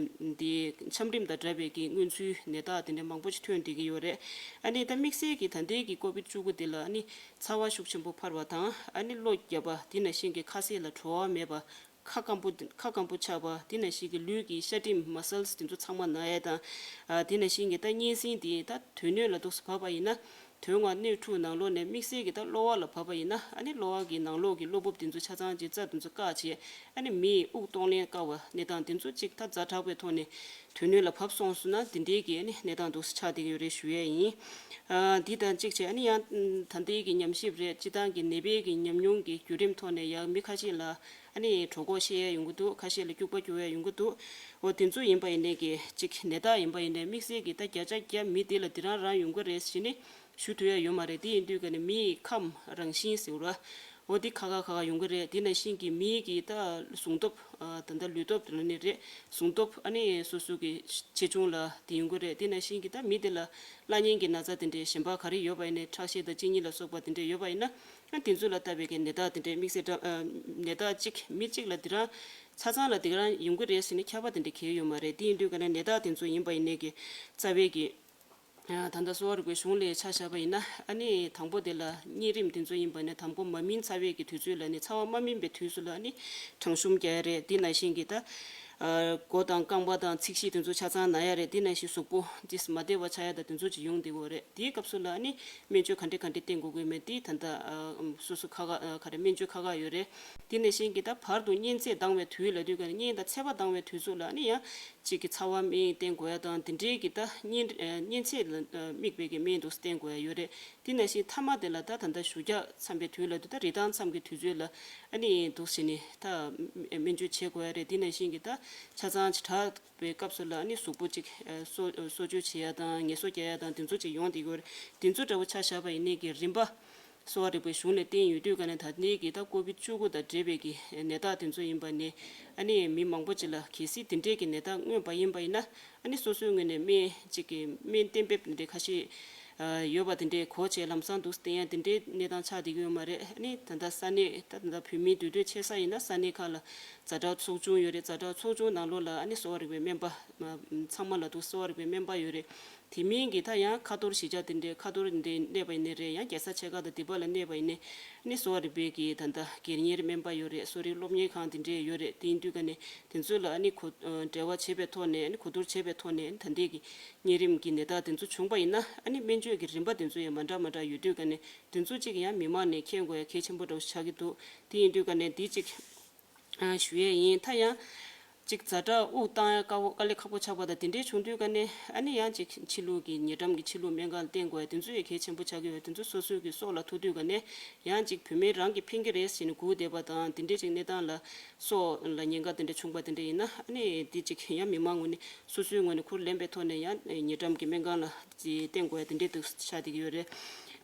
འདི་ཆམ་རིམས་དང་འདྲ་བའི་གི་མངོན་ཚུལ་ནད་རྟགས་དེ་འདྲ་མང་པོ་ཞིག་ཐོན་བསྡད་ཀྱི་ཡོད་རེད། ཨ་ནི་ད་དམིགས་བསལ་གྱི་ད་ལྟའི་གི་ཀོ་བིད་བཅུ་དགུ་འདི་ལ་ཨ་ནི་ཚ་བ་ཤུགས་ཆེན་པོ་འཕར་བ་དང་ཨ་ནི་གློ་རྒྱག་པ། དེ་ནང་བཞིན་གྱི་ཁ་ཟས་ལ་བྲོ་བ་མེད་པ། ཁ་སྐམ་པོ་ཁ་སྐམ་པོ་ཆགས་པ། དེ་ནང་བཞིན་གྱི་ལུས་ཀྱི་ཤ་གྲིམ་མ་སལ་སི་དེ་ཚོ་ཚང་མ་ན་ཡས་དང་། ཨ་དེ་ནང་བཞིན་གྱི་ད་གཉན་སྲིན་དེ་ད་དོན་སྣོད་ལ་འདུག་སེ་བབས་པ་ཡིན་ན། དོན་ལྔ་སྣོད་དྲུག་ནང་ལོགས་ནས་དམིགས་བསལ་གྱི་ད་གློ་བ་ལ་བབས་པ་ཡིན་ན་ཨ་ནི་གློ་བ་གི་ནང་ལོགས་ཀྱི་གློ་འབུབ་དེ་ཚོ་ཆ་ཚང་གི་རྩ་དེ་ཚོ་བཀག་བྱས་ཨ་ནི་མིའི་དབུགས་གཏོང་ལེན་དཀའ་བ་གནས་སྟངས་དེ་ཚོ་གཅིག་ད་ཛ་དྲག་པའི་ཐོག་ནས་དོན་སྣོད་ལ་བབས་སོང་ཟེར་ན་དེ་འདྲའི་གི་ཨ་ནི་གནས་སྟངས་འདུག་སེ་ཆགས་བསྡད་ཀྱི་ཡོད་རེད་ཞུ་ཡས་ཡིན། ཨ་འདི་དང་གཅིག་བྱས་ཨ་ནི་ཡང་ད་ལྟའི་གི་ཉམས་ཞིབ་རེད། སྤྱི་བཏང་གི་ནད་པའི་གི་ཉམས་མྱོང་གི་བརྒྱུད་རིམ་ཐོག་ནས་ཡང་མི་ཁ་ཤས་ལ་ཨ་ནི་གྲོད་ཁོག་བཤལ་ཡས་ཡོང་གི་འདུག་ཁ་ཤས་ལ་སྐྱུག་པ་སྐྱུག་ཡས་ཡོང་གི་འདུག་འོ་དེ་ཚོ་ཡིན་པ་ཡིན་ནའི་གི་གཅིག་ནད་རྟགས་ཡིན་པ་ཡིན་ནའི་དམིགས་བསལ་གྱི་ད་བརྒྱ་ཆ་བརྒྱ་མི་དེ་ལ་དེ་རང་རང་ཡོང་གི་རེད་ཟེར་ནས་ཞུ་ཐུབ་ཡ་ཡོད་མ་རེད། དེ་ཡིན་དུས་ཀ་ནས་མི་ཡི་ཁམས་རང་བཞིན་ཟེར་བ་འོ་དེ་ཁ་ཁ་ཁ་ཁ་ཡོང་གི་རེད། དེ་ནང་བཞིན་གྱི་མི་གི་ད་ཟུངས་སྟོབས་ད་ལྟ་ལུས་སྟོབས་དེ་ལ་ནི་རེད། ཟུངས་སྟོབས་ཨ་ནི་སོ་སོ་གི་ཆེ་ཆུང་ལ་དེ་ཡོང་གི་རེད། དེ་ནང་བཞིན་གྱི་ད་མི་དེ་ལ་བླ་གཉན་གྱི་ན་ཚ་དེ་འདྲའི་གཞན་པ་ག་རེ་ཡོད་པ་ཡིན་ནའི་ཁྲག་ཤེད་དང་གཅིན་སྙི་ལ་སོགས་པ་དེ་འདྲ་ཡོད་པ་ཡིན་ན། ཨ་དེ་ཚོ་ལ་ལྟ་བའི་གི་ནད་རྟགས་དེ་འདྲའི་དམིགས་བསལ་འདྲ་ཨ་ནད་རྟགས་གཅིག་མི་གཅིག་ལ་དེ་རང་ཆ་ཚང་ལ་དེ་རང་ཡོང་གི་རེད་ཟེར་ནས་ཁྱབ་པ་དེ་འདྲ་གང་ཡང་ཡོད་མ་རེད། དེ་ཡིན་དུས་ག་ནས་ནད་རྟགས་དེ་ཚོ་ཡིན་པ་ཡིན་ནའི་གི་རྩ་བའི་གི་ཨ་ད་ལྟ་གསོ་བ་རིག་པའི་གཞུང་ལ་ཆ་བཞག་པ་ཡིན་ན་ཨ་ནི་དང་པོ་དེ་ལ་གཉན་རིམས་དེ་ཚོ་ཡིན་པ་ནས་དང་པོ་མ་སྨིན་ཚར་བའི་གི་དུས་ཚོད་ལ་ནི་ཚ་བ་མ་སྨིན་པའི་དུས་སུ་ལ་ནི་གྲང་ཤུམ་རྒྱག་ཡ་རེད། དེ་ནང་བཞིན་གི་ད། ཨ་མགོ་དང་རྐང་པ་དང་ཚིགས་གཤིས་དེ་ཚོ་ཆ་ཚང་ན་ཡ་རེད། དེ་ནང་བཞིན་གཟུགས་པོ་ཏིས་མ་བདེ་བ་ཆགས་ཡ་དང་དེ་ཚོ་ཅིག་ཡོང་བསྡད་ཀྱི་ཡོད་རེད། དེའི་སྐབས་སུ་ལ་ཨ་ནི་སྨན་བཅོས་ག་འདྲ་ག་འདྲ་བསྟེན་དགོས་ཀྱི་མེད་དེ་ད་ལྟ་ཨ་སོ་སོ་ཁ་ཁ་ཨ་ག་རེ་སྨན་བཅོས་ཁ་ཁ་ཡོད་རེད། དེ་ནང་བཞིན་གྱི་ད་བར་དུ་གཉན་ཚད་ལྡང་བའི་དུས་ལ་དུས་ཀ་ནས་གཉན་དང་ཚད་པ་ལྡང་བའི་དུས་ཚོད་ལ་ཨ་ནི་ཡང་གཅིག་གི་ཚ་བ་སྨན་བསྟེན་དགོས་ཡ་དང་དེ་འདྲའི་གི་ད་གཉན་ཨ་གཉན་ཚད་ལ་ཨ་དམིགས་པའི་གི་སྨན་དུ་བསྟེན་དགོས་ཡ་ཡོད་རེད། དེ་ནང་བཞིན་མཐའ་མ་དེ་ལ་ད་ད་ལྟ་ཞུ་རྒྱག་མཚམས་པའི་དུས་ལ་དུས་ད་རི་ཐང་མཚམས་ཀྱི་དུས་ཚོད་ལ་ཨ་ནི་འདུག་ཟེར་ནས་ད་སྨན་བཅོས་བྱེད་དགོས་ཡ་རེད། དེ་ནང་བཞིན་གྱི་ད་ཆ་ཚང་ཇི་དྲག་པའི་སྐབས་སུ་ལ་ཨ་ནི་གཟུགས་པོ་གཅིག་གསོ་གསོ་བཅོས་བྱེད་ཡ་དང་ངལ་གསོ་རྒྱག་ཡ་དང་དེ་ཚོ་གཅིག་ཡོང་བསྡད་ཀྱི་ཡོད་རེད། དེ་ཚོ་འདྲ་པོ་ཆ་བཞག་པ་ཡིན་ནའི་གི་རིམ་པ་གསོ་བ་རིག་པའི་གཞུང་ལས་བསྟན་ཡོད་དུས་ཀ་ནས་ད་ནས་གི་ད་ཀོ་བིད་བཅུ་དགུ་དང་འབྲེལ་བའི་གི་ནད་རྟགས་དེ་ཚོ་ཡིན་པ་ནས་ཨ་ནི་མི་མང་པོ་ཅིག་ལ་གལ་སྲིད་དེ་འདྲའི་གི་ནད་རྟགས་མངོན་པ་ཡིན་པ་ཡིན་ན་ཨ་ནི་སོ་སོའི་ངོས་ནས་སྨན་གཅིག་གི་སྨན་གཏན་འབེབས་འདི་འདྲའི་ཁ་ཤས། ཡོད་པ་དེ་འདྲའི་གོ་བྱས་ལམ་སང་འདུག་བསྟན་ཡ་དེ་འདྲའི་གནས་སྟངས་ཆགས་བསྡད་ཀྱི་ཡོད་མ་རེད། ཨ་ནི་ད་ལྟ་ས་གནས་ད་ད་ལྟ་བོད་མིའི་འདུས་སྡོད་ཆེ་ས་ཡིན་ན་ས་གནས་ཁག་ལ་ཛ་དྲག་ཚོགས་ཆུང་ཡོད་རེད། ཛ་དྲག་ཚོགས་ཆུང་ནང་ལོགས་ལ་ཨ་ནི་གསོ་བ་རིག་པའི་སྨན་པ་ཚང་མ་ལ་འདུག་གསོ་བ་རིག་པའི་སྨན་པ་ཡོད་རེད། དེ་མིན་གྱི་ད་ཡང་ཁ་ཐོར་གཞིས་ཆགས་དེ་འདྲའི་ཁ་ཐོར་དེ་འདྲའི་གནས་པ་ཡིན་ནའི་རེད། ཡང་རྒྱལ་ས་ཆེ་ཁག་དང་དེ་པ་ལ་གནས་པ་ཡིན་ནའི་ཨ་ནི་གསོ་བ་རིག་པའི་གི་ད་ལྟ་སྒེར་གཉེར་སྨན་པ་ཡོད་རེད། གསོ་རིག་སློབ་གཉེར་ཁང་དེ་འདྲའི་ཡོད་རེད། དེ་ཡིན་དུས་ཀ་ནས་དེ་ཚོ་ལ་ཨ་ནི་གོ་འབྲེལ་བ་བྱེད་པའི་ཐོག་ནས་ཨ་ནི་གོ་བསྡུར་བྱེད་པའི་ཐོག་ནས་ཨ་ནི་ད་ལྟའི་གི་གཉན་རིམས་ཀྱི་ནད་རྟགས་དེ་ཚོ་བྱུང་པ་ཡིན་ན་ཨ་ནི་སྨན་བཅོས་ཀྱི་རིམ་པ་དེ་ཚོ་ཡང་མ་འདྲ་མ་འདྲ་ཡོད་དུས་ཀ་ནས་དེ་ཚོ་གཅིག་ཡང་མི་མང་ནས་མཁྱེན་དགོས་ཡ་གལ་ཆེན་པོ་འདྲ་བོ་ཆགས་ཀྱི་འདུག་དེ་ཡིན་དུས་ཀ་ནས་འདི་གཅིག་ཨ་ཞུ་ཡས་ཡིན། ད་ཡང་ ཅིག་ཛ་དྲག་དབུགས་བཏང་ཡ་དཀའ་བོ་དཀའ་ལས་ཁག་པོ་ཆགས་པ་དང་དེ་འདྲའི་བྱུང་དུས་ཀ་ནས་ཨ་ནི་ཡང་ཅིག་ཕྱི་ལུགས་ཀྱི་ཉེ་འགྲམ་གྱི་ཕྱི་ལུགས་སྨན་ཁང་ལ་བསྟེན་དགོས་ཡ་དེ་ཚོ་ཡང་གལ་ཆེན་པོ་ཆགས་ཀྱི་ཡོད། དེ་ཚོ་སོ་སོའི་གི་སྲོག་ལ་ཐུག་དུས་ཀ་ནས་ཡང་ཅིག་བོད་མི་རང་གིས་ཕན་གྱི་རེད་ཟེར་ནས་སྒུག་བསྡད་པ་དང་དེ་འདྲའི་ཅིག་གནས་སྟངས་ལ་སྲོག་ལ་ཉེན་ཁ་དེ་འདྲ་བྱུང་པ་དེ་འདྲ་ཡིན་ན་ཨ་ནི་དེ་ཅིག་ཡང་མི་མང་ངོས་ནས་སོ་སོའི་ངོས་ནས་ཁུར་ལེན་པའི་ཐོག་ནས་ཡང་ཉེ་འགྲམ་གྱི་སྨན་ཁང་ལ་ཅིག་བསྟེན་དགོས་ཡ་དེ་འདྲའི་འདུག་ཆགས་བསྡད་ཀྱི་ཡོད་རེད།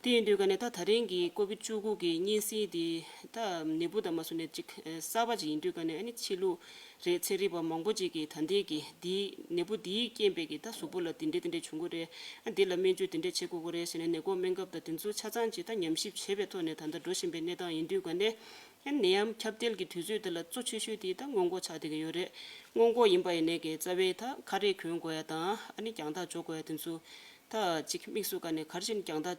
དེ་ཡིན་དུས་ཀ་ནས་ད་ད་རིང་གི་ཀོ་བིད་བཅུ་དགུ་གི་གཉན་སྲིན་དེ་ད་ནད་འབུ་དང་མ་སོ་ནས་ཅིག་གསར་པ་ཅིག་ཡིན་དུས་ཀ་ནས་ཨ་ནི་ཕྱི་ལུགས་རེད། ཚན་རིག་པ་མང་པོ་ཅིག་གིས་ད་ལྟའི་གི་འདིའི་ནད་འབུ་འདིའི་རྐྱེན་པས་གི་ད་གཟུགས་པོ་ལ་འདི་འདྲ་འདི་འདྲ་བྱུང་གི་རེད། ཨ་འདི་ལ་སྨན་བཅོས་འདི་འདྲ་བྱེད་དགོས་ཀྱི་རེད་ཟེར་ནས་ནད་འགོག་སྨན་ཁབ་དང་དེ་ཚོ་ཆ་ཚང་ཅིག་ད་ཉམས་ཞིབ་བྱས་པའི་ཐོག་ནས་ད་ལྟ་འགྲོ་བཞིན་པའི་གནས་སྟངས་ཡིན་དུས་ཀ་ནས་ཨ་ནད་ཡམས་ཁྱབ་གདལ་གྱི་དུས་ཚོད་འདི་ལ་གཙོ་ཆེ་ཤོས་དེ་ད་སྔོན་འགོག་ཆགས་བསྡད་ཀྱི་ཡོད་རེད། སྔོན་འགོག་ཡིན་པ་ཡིན་ནའི་གི་རྩ་བའི་ད་ཁ་རས་གྱོན་དགོས་ཡ་དང་ཨ་ནི་རྒྱང་ཐག་འཇོག་དགོས་ཡ་དེ་ཚོ་ད་ཅིག་དམིགས་སུ་བཀར་ནས་ག་རེ་བྱས་ནས་རྒྱང་ཐག་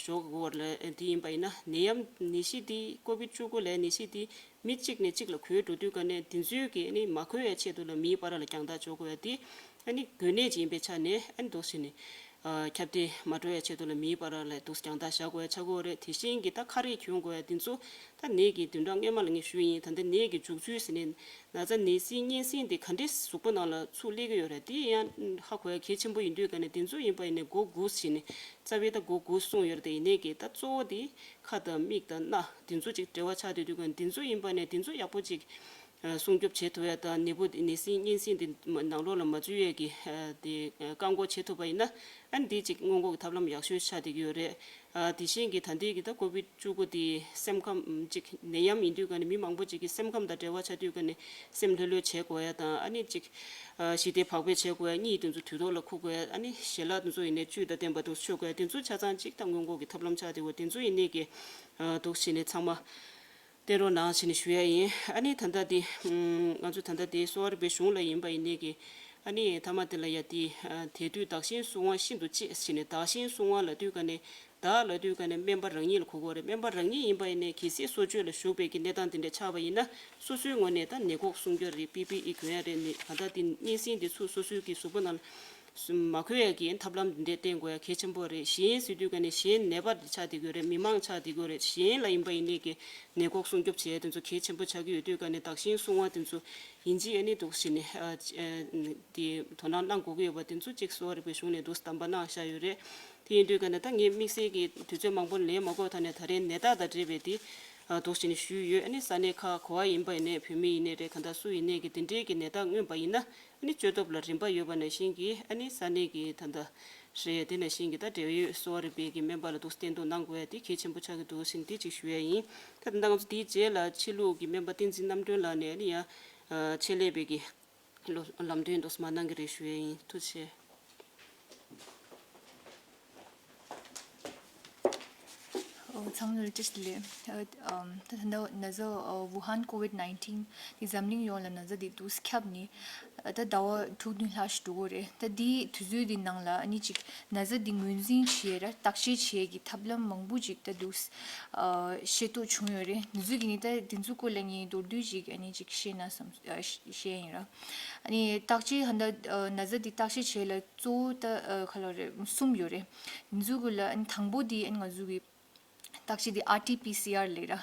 འཇོག་དགོས་པ་ལ་དེ་ཡིན་པ་ཡིན་ན་ནད་ཡམས་ནད་གཞི་དེ་ཀོ་བིད་བཅུ་དགུ་ལབ་ནད་གཞི་དེ་མི་གཅིག་ནས་གཅིག་ལ་འགོས་འགྲོ་དུས་ཀ་ནས་དེ་ཚོའི་གི་ནི་མ་འགོས་ཡ་ཆེད་དུ་ལ་མིའི་བར་ལ་རྒྱང་ཐག་འཇོག་དགོས་ཡ་དེ་ཨ་ནི་འགོས་ནད་ཅིག་ཡིན་པའི་ཆ་ནས་ཨ་ནི་འདུག་སེ་ནི་ཁྱབ་གདལ་མ་འགྲོ་ཡ་ཆེད་དུ་ལ་མིའི་བར་ལ་འདུག་སེ་རྒྱང་ཐག་བཞག་དགོས་ཡ་ཆགས་ཀྱི་ཡོད་རེད། དེ་བཞིན་གི་ད་ཁ་རས་གྱོན་དགོས་ཡ་དེ་ཚོ་ད་ནད་ཀྱི་བདུན་ཕྲག་སྔོན་མ་ལ་ངས་ཞུས་ཡིན། ད་ལྟ་ནད་ཀྱི་འཇུག་ཚུལ་ཟེར་ནས་ན་ཚ་ནད་སྲིན་གཉན་སྲིན་དེ་ག་འདྲས་གཟུགས་པོ་ནང་ལ་ཚུར་སླེབས་ཀྱི་ཡོད་རེད། དེ་ཡང་ཧ་གོ་ཡ་གལ་ཆེན་པོ་ཡིན་དུས་ཀ་ནས་དེ་ཚོ་ཡིན་པ་ཡིན་ནས་མགོ་དགུ་ཟེར་ནས་རྩ་བའི་ད་མགོ་དགུ་གསུངས་ཡོད་རེད། དེ་ཡིན་ནའི་གི་ད་གཙོ་བོ་དེ་ཁ་དང་མིག་དང་སྣ་དེ་ཚོ་ཅིག་འབྲེལ་བ་ཆགས་བསྡད་དུས་ཀ་ནས་དེ་ཚོ་ཡིན་པ་ནས་དེ་ཚོ་ཡག་པོ་ཅིག་སྲུང་སྐྱོབ་བྱེད་ཐུབ་ཡ་དང་ནད་འབུ་དེ་ནད་སྲིན་གཉན་སྲིན་དེ་ནང་ལོགས་ལ་མ་འཛུལ་ཡས་ཀྱི་དེ་བཀག་འགོག་བྱེད་ཐུབ་པ་ཡིན་ན་ཨ་ནི་དེ་ཅིག་སྔོན་འགོག་གི་ཐབས་ལམ་ཡག་ཤོས་ཆགས་བསྡད་ཀྱི་ཡོད་རེད། དེ་བཞིན་གྱི་ད་ལྟའི་གི་ད་ཀོ་བིད་བཅུ་དགུ་དེ་སེམས་ཁམས་ཅིག་ནད་ཡམས་ཡིན་དུས་ཀ་ནས་མི་མང་པོ་ཅིག་གི་སེམས་ཁམས་དང་འབྲེལ་བ་ཆགས་དུས་ཀ་ནས་སེམས་ལྷོད་ལྷོད་བྱེད་དགོས་ཡ་དང་ཨ་ནི་ཅིག་ཞི་བདེ་བག་ཕེབས་བྱེད་དགོས་ཡ། གཉིད་དེ་ཚོ་དུས་ཐོག་ལ་ཁུག་དགོས་ཡ། ཨ་ནི་ཞལ་ལག་དེ་ཚོ་ཡིན་ནའི་བཅུད་དང་ལྡན་པ་དེ་ཚོ་མཆོད་དགོས་ཡ། དེ་ཚོ་ཆ་ཚང་ཅིག་ད་སྔོན་འགོག་གི་ཐབས་ལམ་ཆགས་བསྡད་ཡོད། དེ་ཚོ་ཡིན་ནའི་གི་འདུག་བྱས་ནས་ཚང་མ་བསྟེན་རོགས་གནང་ཞེས་ནས་ཞུ་ཡ་ཡིན། ཨ་ནི་ད་ལྟ་འདི་ང་ཚོ་ད་ལྟ་འདི་གསོ་བ་རིག་པའི་གཞུང་ལ་ཡིན་པ་ཡིན་ནའི་གི་ཨ་ནི་ཐ་མ་དེ་ལ་ཡ་དེ་དེ་དུས་བདག་གཞན་སྲུང་བ་ཤིན་ཏུ་གཅེས་ཞེས་ནས་བདག་གཞན་སྲུང་བ་ལབ་དུས་ཀ་ནས་བདག་ལབ་དུས་ཀ་ནས་སྨན་པ་རང་ཉིད་ལ་གོ་དགོས་རེད། སྨན་པ་རང་ཉིད་ཡིན་པ་ཡིན་ནའི་གལ་སྲིད་གསོ་བཅོས་ལ་ཞུགས་པའི་གི་གནས་སྟངས་དེ་འདྲ་ཆགས་པ་ཡིན་ན་སོ་སོའི་ངོས་ནས་ད་ནད་འགོག་སྲུང་སྐྱོབ་རེད། པི་པི་ཨི་གྱོན་ཡ་རེད། ནི་ག་ད་དེ་གཉན་སྲིན་དེ་ཚུར་སོ་སོའི་གི་གཟུགས་པོ་ནང་ལ་མ་འཁོད་ཡ་གི་ཐབས་ལམ་འདི་འདྲ་བསྟེན་དགོས་ཡ་གལ་ཆེན་པོ་རེད། གཞན་ཟེར་དུས་ཀ་ནས་གཞན་ནད་པ་ཆགས་བསྡད་ཀྱི་ཡོད་རེད། མི་མང་ཆགས་བསྡད་ཀྱི་ཡོད་རེད། གཞན་ལ་ཡིན་པ་ཡིན་ནའི་གི་ནད་འགོག་སྲུང་སྐྱོབ་བྱེད་ཡ་དེ་ཚོ་གལ་ཆེན་པོ་ཆགས་ཀྱི་ཡོད་དུས་ཀ་ནས་བདག་གཞན་སྲུང་བ་དེ་ཚོ་ཡིན་གཅིག་ཨ་ནི་འདུག་ཟེར་ནས་དེ་དོ་སྣང་གནང་དགོས་ཀྱི་ཡོད་པ་དེ་ཚོ་གཅིག་གསོ་བ་རིག་པའི་གཞུང་ནས་འདུག་བདམས་པ་གནང་བཞག་ཡོད་རེད། དེ་ཡིན་དུས་ཀ་ནས་ད་ངས་དམིགས་བསལ་གྱི་དུས་ཚོད་མང་པོ་ལེན་མ་དགོས་ཐ་ནས་ད་རེས་ནད་རྟགས་དང་འབྲེལ་བའི་དེ་འདུག་ཟེར་ནས་ཞུས་ཡོད། ཨ་ནི་ས་གནས་ཁག་ག་པར་ཡིན་པ་ཡིན་ནའི་བོད་མི་ཡིན་ནའི་རེད། གང་ལྟར་སུ་ཡིན་ནའི་གི་དེ་འདྲའི་གི་ནད་རྟགས་མངོན་པ་ཡིན་ན། ཨ་ནི་བཅོས་ཐབས་ལ་རིན་པ་ཡོད་པ་ནང་བཞིན་གྱི་ཨ་ནི་ས་གནས་ཀྱི་ད་ལྟ་རེད། དེ་ནང་བཞིན་གྱི་ད་འབྲེལ་ཡོད་གསོ་བ་རིག་པའི་གི་སྨན་པ་ལ་འདུག་བསྟེན་གཏུག་གནང་དགོས་ཡ་དེ་གལ་ཆེན་པོ་ཆགས་ཀྱི་འདུག་ཟེར་ནས་དེ་གཅིག་ཞུ་ཡ་ཡིན། ད་ད་ལྟ་ང་ཚོ་དེའི་རྗེས་ལ་ཕྱི་ལུགས་ཀྱི་སྨན་པ་བསྟན་འཛིན་རྣམ་གྲོལ་ལགས་ནས་ཨ་ནི་ཡང་ཆེད་ལས་པའི་གི་ལོ་ལམ་སྟོན་འདུག་མ་གནང་གི་རེད་ཞུ་ཡ་ཡིན། ཐུགས་རྗེ་ཆེ། ཨོ། ཚང་མ་ལ་བཀྲ་ཤིས་བདེ་ལེགས། ཨ་ཨམ་ད་ད་ལྟ་ན་ཚ་ཨ་ཝུ་ཧན་ཀོ་ཝིད་ནའིན་ཊིན་དེ་འཛམ་གླིང་ཡོངས་ལ་ན་ཚ་དེ་འདུག་ཁྱབ་ནས་ཨ་ད་ཟླ་བ་དྲུག་བདུན་ལྷག་ཞིག་འགྲོ་གི་རེད། ད་དེའི་དུས་ཚོད་དེ་ནང་ལ་ཨ་ནི་ཅིག་ན་ཚ་དེ་ངོས་འཛིན་བྱེད་ཡས་ར་བརྟག་དཔྱད་བྱེད་ཡས་ཀྱི་ཐབས་ལམ་མང་པོ་ཅིག་ད་འདུག་ཨ་ཤེས་རྟོགས་བྱུང་ཡོད་རེད། འདི་ཚོ་གི་ནི་ད་དེ་ཚོའི་སྐོར་ལ་ངས་མདོར་བསྡུས་ཅིག་ཨ་ནི་ཅིག་བཤད་ན་བསམ་ཨ་བཤད་ཡིན་ར། ཨ་ནི་བརྟག་དཔྱད་ཧ་ད་ཨ་ན་ཚ་དེ་བརྟག་དཔྱད་བྱེད་ཡས་ལ་གཙོ་བོ་ད་ཨ་ག་ལ་རེད་གསུམ་ཡོད་རེད། འདི་ཚོ་གི་ལ་ཨ་ནི་དང་པོ་དེ་ཨ་ནི་ང་ཚོ་གི་བརྟག་དཔྱད་དེ་ཨར་ཊི་པི་སི་ཨར་ལབ་ར།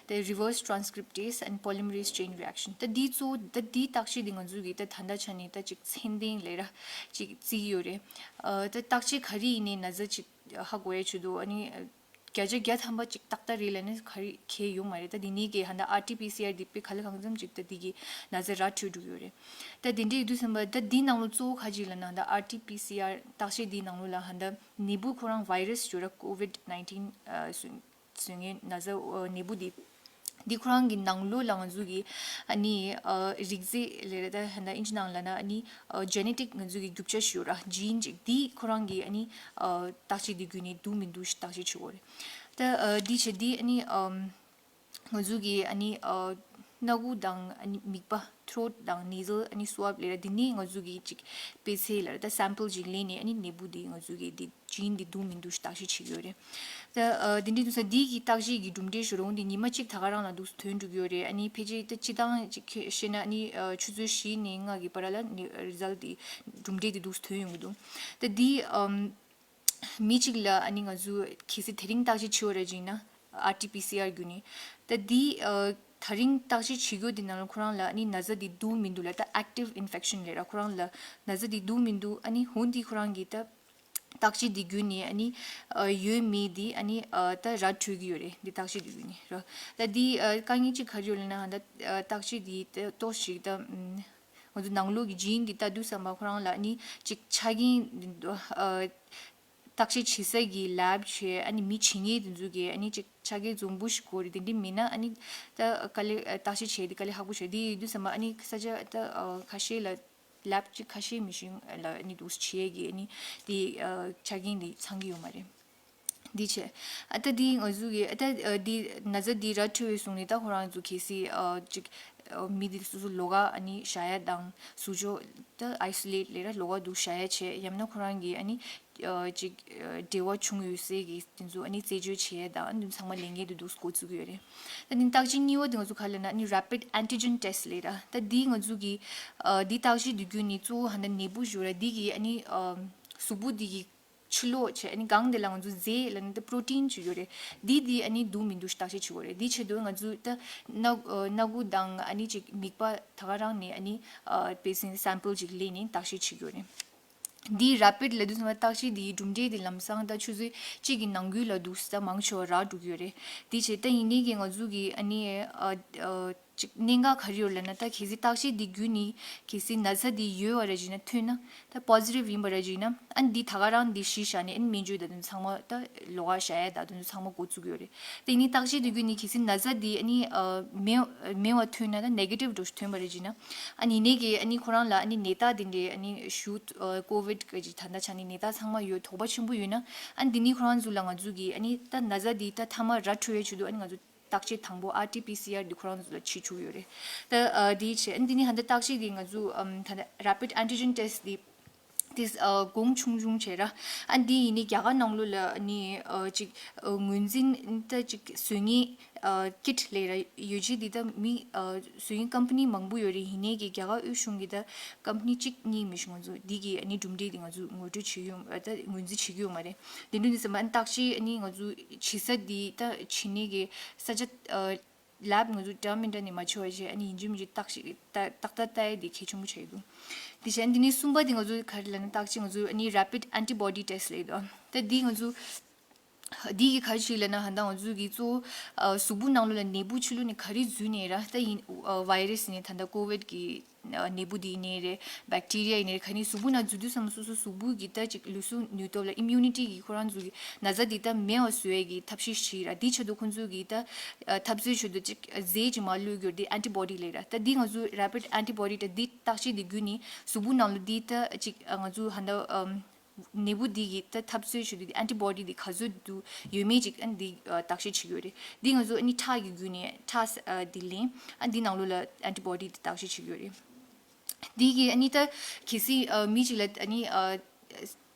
དེ་Reverse Transcriptase and Polymerase Chain Reaction། ད་འདི་གཙོ་བོ་ད་འདི་བརྟག་དཔྱད་དེ་ང་ཚོ་གི་ད་ད་ལྟ་ཆ་ནས་ད་ཅིག་ཚད་ལྡན་ལབ་ར་ཅིག་བརྩི་གི་ཡོད་རེད། ཨ་ད་བརྟག་དཔྱད་ག་རེ་ཡིན་ནའི་ན་ཚ་ཅིག་ཧ་གོ་ཡ་ཆེད་དུ་ཨ་ནི་བརྒྱ་ཆ་བརྒྱ་ཐམ་པ་ཅིག་ཏག་ཏག་རེད་ལབ་ནས་ག་རེ་གང་ཡང་ཡོད་མ་རེད། ད་འདི་ནས་གི་ཧ་ད་ཨར་ཊི་པི་སི་ཨར་འདི་དཔེ་ག་ལེ་གང་འཚམ་ཅིག་ད་འདི་གི་ན་ཚ་ར་འཕྲོད་འགྲོ་གི་ཡོད་རེད། ད་དེ་འདྲ་ཡིན་དུས་ཙམ་པ་ད་འདི་ནང་ལོགས་གཙོ་བོ་ག་ཅིག་ལབ་ན་ད་ཨར་ཊི་པི་སི་ཨར་བརྟག་དཔྱད་འདི་ནང་ལོགས་ལ་ཧ་ད་ནད་འབུ་ཁོ་རང་virus ཡོད་ར། ཀོ་ཝིད་ནའིན་ཊིན་ཨ་གསུང་གསུང་མཁན་ན་ཚ་ཨ་ནད་འབུ་འདི་འདི་ཁོ་རང་གི་ནང་ལོགས་ལ་ང་ཚོ་གི་ཨ་ནི་ཨ་རིགས་རྫས་ལབ་ར། ད་ཧ་ད་ཨིན་ཇི་ནང་ལབ་ན་ཨ་ནི་ཨ་genetic ང་ཚོ་གི་རྒྱུ་ཆ་ཞིག་ཡོད་ར། gene ཅིག་འདི་ཁོ་རང་གི་ཨ་ནི་ཨ་བརྟག་དཔྱད་འདི་བརྒྱུད་ནས་འདུག་མི་འདུག་ཞིག་བརྟག་དཔྱད་བྱེད་དགོས་རེད། ད་ཨ་འདི་བྱས་འདི་ཨ་ནི་ཨམ་ང་ཚོ་གི་ཨ་ནི་ཨ་སྣ་ཁུག་དང་ཨ་ནི་མིད་པ། throat དང་nasal ཨ་ནི་swab ལབ་ར། འདི་ནས་ང་ཚོ་གི་ཅིག་དཔེ་ཚད་ལབ་ར། ད་sample ཅིག་ལེན་ནས་ཨ་ནི་ནད་འབུ་འདི་ང་ཚོ་གི་འདི་gene འདི་འདུག་མི་འདུག་ཞིག་བརྟག་དཔྱད་བྱེད་ཀྱི་ཡོད་རེད། ད་ཨ་འདི་འདྲའི་དུས་ཚོད་འདི་གི་བརྟག་དཔྱད་ཀྱི་གྲུབ་འབྲས་ཞུ་རུང་འདི་ཉི་མ་གཅིག་ད་ག་རང་ལ་འདུག་ཐོན་འགྲོ་གི་ཡོད་རེད། ཨ་ནི་ཕལ་ཆེར་ད་སྤྱིར་བཏང་ཅིག་བཤད་ན་ཨ་ནི་ཨ་ཆུ་ཚོད་བཞི་ནས་ལྔ་གི་བར་ལ་ནི་result འདི་གྲུབ་འབྲས་འདི་འདུག་ཐོན་ཡོང་གི་འདུག་ད་འདི་ཨམ་མི་གཅིག་ལ་ཨ་ནི་ང་ཚོ་གལ་སྲིད་དེ་རིང་བརྟག་དཔྱད་བྱེད་འོ་ར་ཅིག་ན་ཨར་ཊི་པི་སི་ཨར་བརྒྱུད་ནས་ད་འདི་ཨ་ ད་རིང་བརྟག་དཔྱད་བྱེད་རྒྱུ་དེ་ནང་ལ་ཁོ་རང་ལ་ཨ་ནི་ན་ཚ་དེ་འདུག་མི་འདུག་ལབ་ད་ཨེག་ཊིབ་ཨིན་ཕེག་ཤན་ལབ་ར། ཁོ་རང་ལ་ན་ཚ་དེ་འདུག་མི་འདུག་ཨ་ནི་འོ་འདི་ཁོ་རང་གིས་ད་བརྟག་དཔྱད་དེ་བརྒྱུད་ནས་ཨ་ནི་ཨ་ཡོད་མེད་དེ་ཨ་ནི་ཨ་ད་ར་འཕྲོད་ཀྱི་ཡོད་རེད། འདི་བརྟག་དཔྱད་དེ་བརྒྱུད་ནས་ར། ད་འདི་ཨ་དཀའ་ངལ་གཅིག་ག་རེ་ཡོད་ལབ་ན་ད་ཨ་བརྟག་དཔྱད་དེ་ད་ཏོག་ཙམ་ད་ཨམ་ང་ཚོ་ནང་ལོགས་ཀྱི་ཇིན་དེ་ལྟ་དུས་ཙམ་པ་ཁོ་རང་ལ་ཨ་ནི་གཅིག་ཆ་རྐྱེན་ཨ་བརྟག་དཔྱད་བྱེད་ས་གི་ལེབ་བྱས་ཨ་ནི་མི་བྱེད་མཁན་དེ་ཚོ་གིས་ཨ་ནི་གཅིག་ཆ་རྐྱེན་འཛོམས་པོ་ཞིག་དགོས་རེད། དེ་འདྲ་མིན་ན་ཨ་ནི་ད་དཀའ་ལས་བརྟག་དཔྱད་བྱས་དེ་དཀའ་ལས་ཁག་པོ་བྱས། དེ་ཡིན་དུས་ཙམ་པ་ཨ་ནི་ས་ཆ་ད་ཁ་ཤས་ལ་ལེབ་ཅིག་ཁ་ཤས་མི་ཤིང་ལ་ཨ་ནི་འདུག་བྱེད་ཀྱི་ཨ་ནི་དེ་ཆ་རྐྱེན་དེ་ཚང་གི་ཡོད་མ་རེད། འདི་བྱས། ཨ་ད་འདི་ང་ཚོ་གི་ཨ་ད་འདི་ན་ཚ་འདི་ར་འཕྲོད་པའི་བཟུང་ནས་ད་ཁོ་རང་ཚོ་གལ་སྲིད་ཅིག་མི་འདི་སོ་སོ་ལོགས་ཀ་ཨ་ནི་བཞག་ཡ་དང་ཟུར་འཇོག་ད་ཨའི་སོ་ལེཊ་ལབ་ར། ལོགས་ཀ་འདུག་བཞག་ཡ་བྱས། ཡང་ན་ཁོ་རང་གི་ཨ་ནི་ཅིག་འབྲེལ་བ་བྱུང་ཡོད་སའི་གི་དེ་ཚོ་ཨ་ནི་རྩད་གཅོད་བྱེད་ཡ་དང་ཨ་ནི་ཚང་མ་ལས་འགན་དེ་འདུག་འགོ་བཙུགས་ཀྱི་ཡོད་རེད། ད་ནི་བརྟག་དཔྱད་གཉིས་པ་དེ་ང་ཚོ་ག་ལབ་ན་ཨ་ནི་རེ་པིཌ་ཨན་ཊི་ཇེན་ཊེ་སི་ལབ་ར། ད་འདི་ང་ཚོ་གི་འདི་བརྟག་དཔྱད་དེ་བརྒྱུད་ནས་གཙོ་བོ་ཧ་ད་ནད་འབུ་ཞུ་ར་འདི་གི་ཨ་ནི་གཟུགས་པོ་འདི་གི་ཕྱི་ལོགས་བྱས་ཨ་ནི་སྒང་དེ་ལ་ང་ཚོ་ཟས་ལབ་ན་ད་པྲོ་ཊིན་ཅིག་ཡོད་རེད། འདི་འདི་ཨ་ནི་འདུག་མི་འདུག་བརྟག་དཔྱད་བྱེད་དགོས་རེད། འདི་ཆེད་དུ་ང་ཚོ་ད་སྣ་སྣ་ཁུག་དང་ཨ་ནི་ཅིག་མིད་པ་ད་ག་རང་ནས་ཨ་ནི་པེ་སེན་སེམ་པལ་ཅིག་ལེན་ནས་བརྟག་དཔྱད་བྱེད་དགོས་རེད། འདི་རེ་པིཌ་ལབ་དུས་ཙམ་པ་བརྟག་དཔྱད་འདིའི་གྲུབ་འབྲས་འདི་ལམ་སང་ད་ཆུ་ཚོད་གཅིག་གི་ནང་ཁུལ་ལ་འདུག་ས་མང་ཆེ་བ་རག་འགྲོ་གི་ཡོད་རེད། འདི་བྱས་ད་ཡིན་ནའི་གི་ང་ཚོ་གི་ཨ་ནི་ཨ་ཨ་ཅིག་གནད་འགག་ག་རེ་ཡོད་ལབ་ན་ད་གལ་སྲིད་བརྟག་དཔྱད་འདི་བརྒྱུད་ནས་གལ་སྲིད་ན་ཚ་འདི་ཡོད་པ་ར་བྱས་ན་ཐོན་ན་ད་པོ་ཛི་ཊིབ་ཡིན་པ་ར་བྱས་ན་ཨ་ནི་འདི་ད་ག་རང་འདི་གཞི་བཞག་ནས་ཨ་ནི་སྨན་བཅོས་ད་དུང་ཚང་མ་ད་ལོགས་ཀ་བཞག་ཡ་ད་དུང་ཚང་མ་འགོ་བཙུགས་ཡོད་རེད། དེ་ནི་བརྟག་དཔྱད་དེ་བརྒྱུད་ནས་གལ་སྲིད་ན་ཚ་དེ་ཨ་ནི་ཨ་མེད་མེད་པ་ཐོན་ན་ད་ནེ་གེ་ཊིབ་འདྲ་ཞིག་ཐོན་པ་རེད་ཅེ་ན། ཨ་ནི་ནས་ཀྱི་ཨ་ནི་ཁོ་རང་ལ་ཨ་ནི་ནད་རྟགས་དེ་འདྲའི་ཨ་ནི་ཞུ་ཨ་ཀོ་ཝིཌ་གི་ད་ལྟ་ཆ་ནས་ནད་རྟགས་ཚང་མ་ཡོད་དོགས་པ་ཆེན་པོ་ཡོད་ན་ཨ་ནི་དེ་ནི་ཁོ་རང་ཚོ་ལ་ང་ཚོ་གི་ཨ་ནི་ད་ན་ཚ་དེ་ད་མཐའ་མ་ར་འཕྲོད་ཡས་ཆེད་དུ་ཨ་ནི་ང་ཚོ་བརྟག་དཔྱད་དང་པོ་ཨར་ཊི་པི་སི་ཨར་དེ་ཁོ་རང་ཚོ་ལ་བྱེད་ཆོག་ཡོད་རེད། ད་ཨ་དེ་བྱས་ཨ་ནི་དེ་ནི་ཧ་ད་བརྟག་དཔྱད་དེ་ང་ཚོ་ཨམ་ད་ལྟ་རེ་པིཌ་ཨན་ཊི་ཇེན་ཊེ་སི་དེ། དེ་ཨ་གོང་ཆུང་ཆུང་བྱས་ར། ཨ་འདི་ཡིན་ནི་རྒྱ་གར་ནང་ལོགས་ལ་ཨ་ནི་ཨ་ཅིག་ཨ་ངོས་འཛིན་ད་ཅིག་བཟོ་མཁན་ཨ་ཀིཊ་ལབ་ར་ཡོད་ཅིག་འདི་ད་མི་ཨ་བཟོ་མཁན་ཀམ་པ་ནི་མང་པོ་ཡོད་རེད། ཡིན་ནའི་གི་རྒྱ་གར་དབུས་གཞུང་གི་ད་ཀམ་པ་ནི་གཅིག་གཉིས་མི་ཤིང་ང་ཚོ་འདི་གི་ཨ་ནི་གྲུབ་འབྲས་འདི་ང་ཚོ་ངོ་སྤྲོད་བྱེད་ཀྱི་ཡོད་ཨ་ད་ངོས་འཛིན་བྱེད་ཀྱི་ཡོད་མ་རེད། དེ་འདྲ་ནི་ཟེར་མ་ཨ་ནི་བརྟག་དཔྱད་ཨ་ནི་ང་ཚོ་བྱེད་ས་འདི་ད་བྱེད་ནི་གི་ས་ཆ་ཨ་ལེབ་ང་ཚོ་འདྲ་མི་འདྲ་ནས་མ་བྱེད་པ་བྱས་ཨ་ནི་ཡིན་གཅིག་མིན་གཅིག་བརྟག་ཞིབ་ཏག་ཏག་ཏག་ཏག་ཡས་འདི་གལ་ཆེན་པོ་ཆགས་ཡོད་འདུག་དེ་བྱས་འདི་ནས་གསུམ་པ་འདི་ང་ཚོ་ག་རེ་ལབ་ན་བརྟག་དཔྱད་ང་ཚོ་ཨ་ནི་རེ་པིཌ་ཨན་ཊི་བོ་ཌི་ཊེ་སི་ལབ་ཡོད་འདུག་ད་འདི་ང་ཚོ་འདི་གི་ག་རེ་བྱེད་ལབ་ན་ཧ་ད་ང་ཚོ་གི་གཙོ་བོ་གཟུགས་པོ་ནང་ལོགས་ལ་ནད་འབུ་ཕྱི་ལོགས་ནས་ག་རེ་འཛུལ་ནས་ར་ད་ཡིན་ཝའི་རས་ནས་ད་ད་ཀོ་ཝིཌ་གི་ནད་འབུ་འདི་ཡིན་ནའི་རེད། བེག་ཊི་རི་ཡ་ཡིན་ནའི་རེད། ག་ནི་གཟུགས་པོ་ནང་འཛུལ་དུས་ཙམ་སོ་སོ་གཟུགས་པོ་གི་ད་ཅིག་ལུས་སྲོག་ནུས་སྟོབས་ལ་ཨིམ་ཡུ་ནི་ཊི་གི་ཁོ་རང་ཚོ་གི་ན་ཚ་འདི་ད་མེད་པ་བཟོ་ཡས་ཀྱི་ཐབས་ཤེས་ཤིག་ར། འདི་ཆེད་དུ་ཁོང་ཚོ་གི་ད་འཐབ་རྩོད་ཆེད་དུ་ཅིག་རྫས་ཅིག་མར་བླུགས་རྒྱུ་འདི་ཨན་ཊི་བོ་ཌི་ལབ་ར། ད་འདི་ང་ཚོ་རེ་པིཌ་ཨན་ཊི་བོ་ཌི་ད་འདི་བརྟག་དཔྱད་འདི་བརྒྱུད་ནི་གཟུགས་པོ་ནང་ལོགས་འདི་ད་ཅིག་ང་ཚོ་ཧ་ད་ནད་འབུ་འདི་གི་ད་འཐབ་རྩོད་ཆེད་དུ་འདི་ཨན་ཊི་བོ་ཌི་འདི་ག་ཚོད་འདུག་ཡོད་མེད་ཅིག་ཨ་འདི་བརྟག་དཔྱད་བྱེད་ཀྱི་ཡོད་རེད། འདི་ང་ཚོ་ཨ་ནི་ཁྲག་གི་བརྒྱུད་ནས་ཁྲག་འདི་ལེན་ཨ་འདི་ནང་ལོགས་ལ་ཨན་ཊི་བོ་ཌི་འདི་བརྟག་དཔྱད་བྱེད་ཀྱི་ཡོད་རེད། འདི་གི་ཨ་ནི་ད་གལ་སྲིད་ཨ་མི་གཅིག་ལ་ཨ་ནི་ཨ་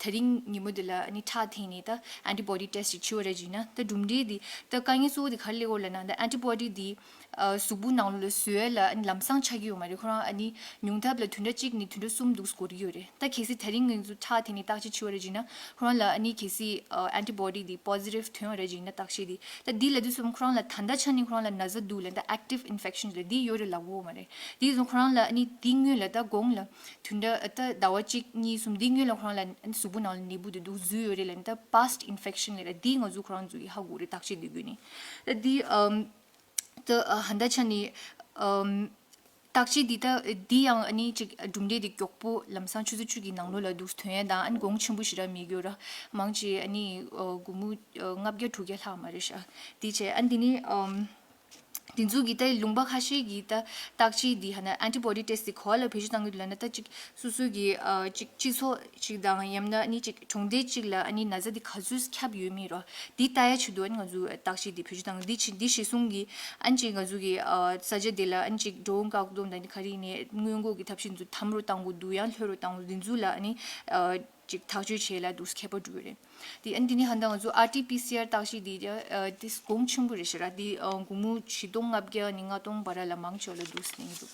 དེ་རིང་ཉིན་མོ་འདི་ལ་ཨ་ནི་ཁྲག་འཐེན་ནས་ད་ཨན་ཊི་བོ་ཌི་ཊེ་སི་ཅིག་བྱེད་པ་རེད་ཅིག་ན་ད་གྲུབ་འབྲས་འདི་ད་དཀའ་ངལ་གཙོ་བོ་འདི་ག་རེ་སླེབས་ཡོད་ལབ་ན་ད་ཨན་ཊི་བོ་ཌི་འདི་ཨ་གཟུགས་པོ་ནང་ལོགས་ལ་བཟོ་ཡ་ལ་ཨ་ནི་ལམ་སང་ཆགས་ཀྱི་ཡོད་མ་རེད། ཁོ་རང་ཨ་ནི་ཉུང་མཐའ་ལ་བདུན་ཕྲག་གཅིག་ནས་བདུན་ཕྲག་གསུམ་འདུག་འགོར་གྱི་ཡོད་རེད། ད་གལ་སྲིད་དེ་རིང་ང་ཚོ་ཁྲག་འཐེན་ནས་བརྟག་དཔྱད་བྱེད་པ་རེད་ཅིག་ན་ཁོ་རང་ལ་ཨ་ནི་གལ་སྲིད་ཨ་ཨན་ཊི་བོ་ཌི་འདི་པོ་ཟི་ཊིབ་ཐོན་པ་རེད་ཅིག་ན་བརྟག་དཔྱད་འདི་ད་འདི་ལབ་དུས་ཙམ་ཁོ་རང་ལ་ད་ལྟ་ཆ་ནས་ཁོ་རང་ལ་ན་ཚ་འདུག་ལབ་ད་ཨེག་ཊིབ་ཨིན་ཕེག་ཤན་ལབ་འདི་ཡོད་རེད་ལབ་ཡོད་མ་རེད། དེ་ཡིན་ཙང་ཁོ་རང་ལ་ཨ་ནི་འདི་སྔོན་ལ་ད་གོང་ལ་བདུན་ཕྲག་ད་ཟླ་བ་གཅིག་གཉིས་གསུམ་འདི་སྔོན་ལ་ཁོ་རང་ལ་ཨ་ནི་གཟུགས་པོ་ནང་ལ་ནད་འབུ་འདི་འདུག་འཛུལ་ཡོད་རེད་ལབ་ད་པཱ་སི་ཊི་ཨིན་ཕེག་ཤན་ལབ་ར་འདི་ང་ཚོ་ཁོ་རང་ཚོ་གིས་ཧ་གོ་རེད་བརྟག་དཔྱད་འདི་བརྒྱུད་ནས། ད་འདི་ཨམ། ད་ཨ་ཧ་ད་ཆ་ནས་ཨམ། བརྟག་དཔྱད་འདི་ད་འདི་ཡང་ཨ་ནི་ཅིག་གྲུབ་འབྲས་འདི་མགྱོགས་པོ་ལམ་སང་ཆུ་ཚོད་བཅུ་གི་ནང་ལོགས་ལ་འདུག་ཐོན་ཡ་དང་ཨ་ནི་གོང་ཆེན་པོ་ཞེ་དྲག་མེད་རྒྱུ་ར་མང་ཆེ་ཨ་ནི་ཨ་དགུང་མོ་ཨ་ལྔ་བརྒྱ་དྲུག་བརྒྱ་ལྷག་མ་རེད་ཤག་འདི་བྱས་ཨ་ནི་དེ་ནི་ཨམ། འདི་ཚོ་གི་ད་ལུང་པ་ཁ་ཤས་ཀྱི་ད་བརྟག་དཔྱད་འདི་ཧ་ན་ཨན་ཊི་བོ་ཌི་ཊེ་སི་འདི་ག་པར་ལ་བེད་སྤྱོད་བཏང་གི་འདུག་ལབ་ན་ད་ཅིག་སོ་སོ་གི་ཨ་ཅིག་སྤྱི་ཚོགས་ཅིག་དང་ཡང་ན་ཨ་ནི་ཅིག་གྲོང་སྡེ་ཅིག་ལ་ཨ་ནི་ན་ཚ་འདི་ག་ཚོད་ཁྱབ་ཡོད་མེད་རོ། འདི་ལྟ་ཡ་ཆེད་དུ་ཨ་ནི་ང་ཚོ་བརྟག་དཔྱད་འདི་བེད་སྤྱོད་བཏང་། འདི་ཕྱི་འདི་གཞིར་བཟུང་གི་ཨ་ནི་ཅིག་ང་ཚོ་གི་ཨ་ས་ཆ་འདི་ལ་ཨ་ནི་ཅིག་འགྲོ་འོང་བཀག་སྡོམ་དང་ཨ་ནི་ག་རེ་ཡིན་ནའི་སྔོན་འགོག་གི་ཐབས་ཤེས་འདི་ཚོ་དམ་རུ་བཏང་དགོས་འདུག་ཡང་ལྷོད་རུ་བཏང་དགོས་འདི་ཚོ་ལ་ཨ་ནི་ཨ་ཅིག་ཐག་གཅོད་བྱེད་ལ་འདུག་ཁྱད་པར་འགྲོ་གི་རེད། དེ་ཨ་ནི་འདི་ནི་ཧ་ད་ང་ཚོ་ཨར་ཊི་པི་སི་ཨར་བརྟག་དཔྱད་འདི་ཨ་འདི་གོང་ཆེན་པོ་རེད་ཤག་ར། འདི་ཨ་དགུང་མོ་བཞི་སྟོང་ལྔ་བརྒྱ་ནས་ལྔ་སྟོང་བར་ལ་མང་ཆེ་བ་ལ་འདུག་ཟེར་ནས་འདུག་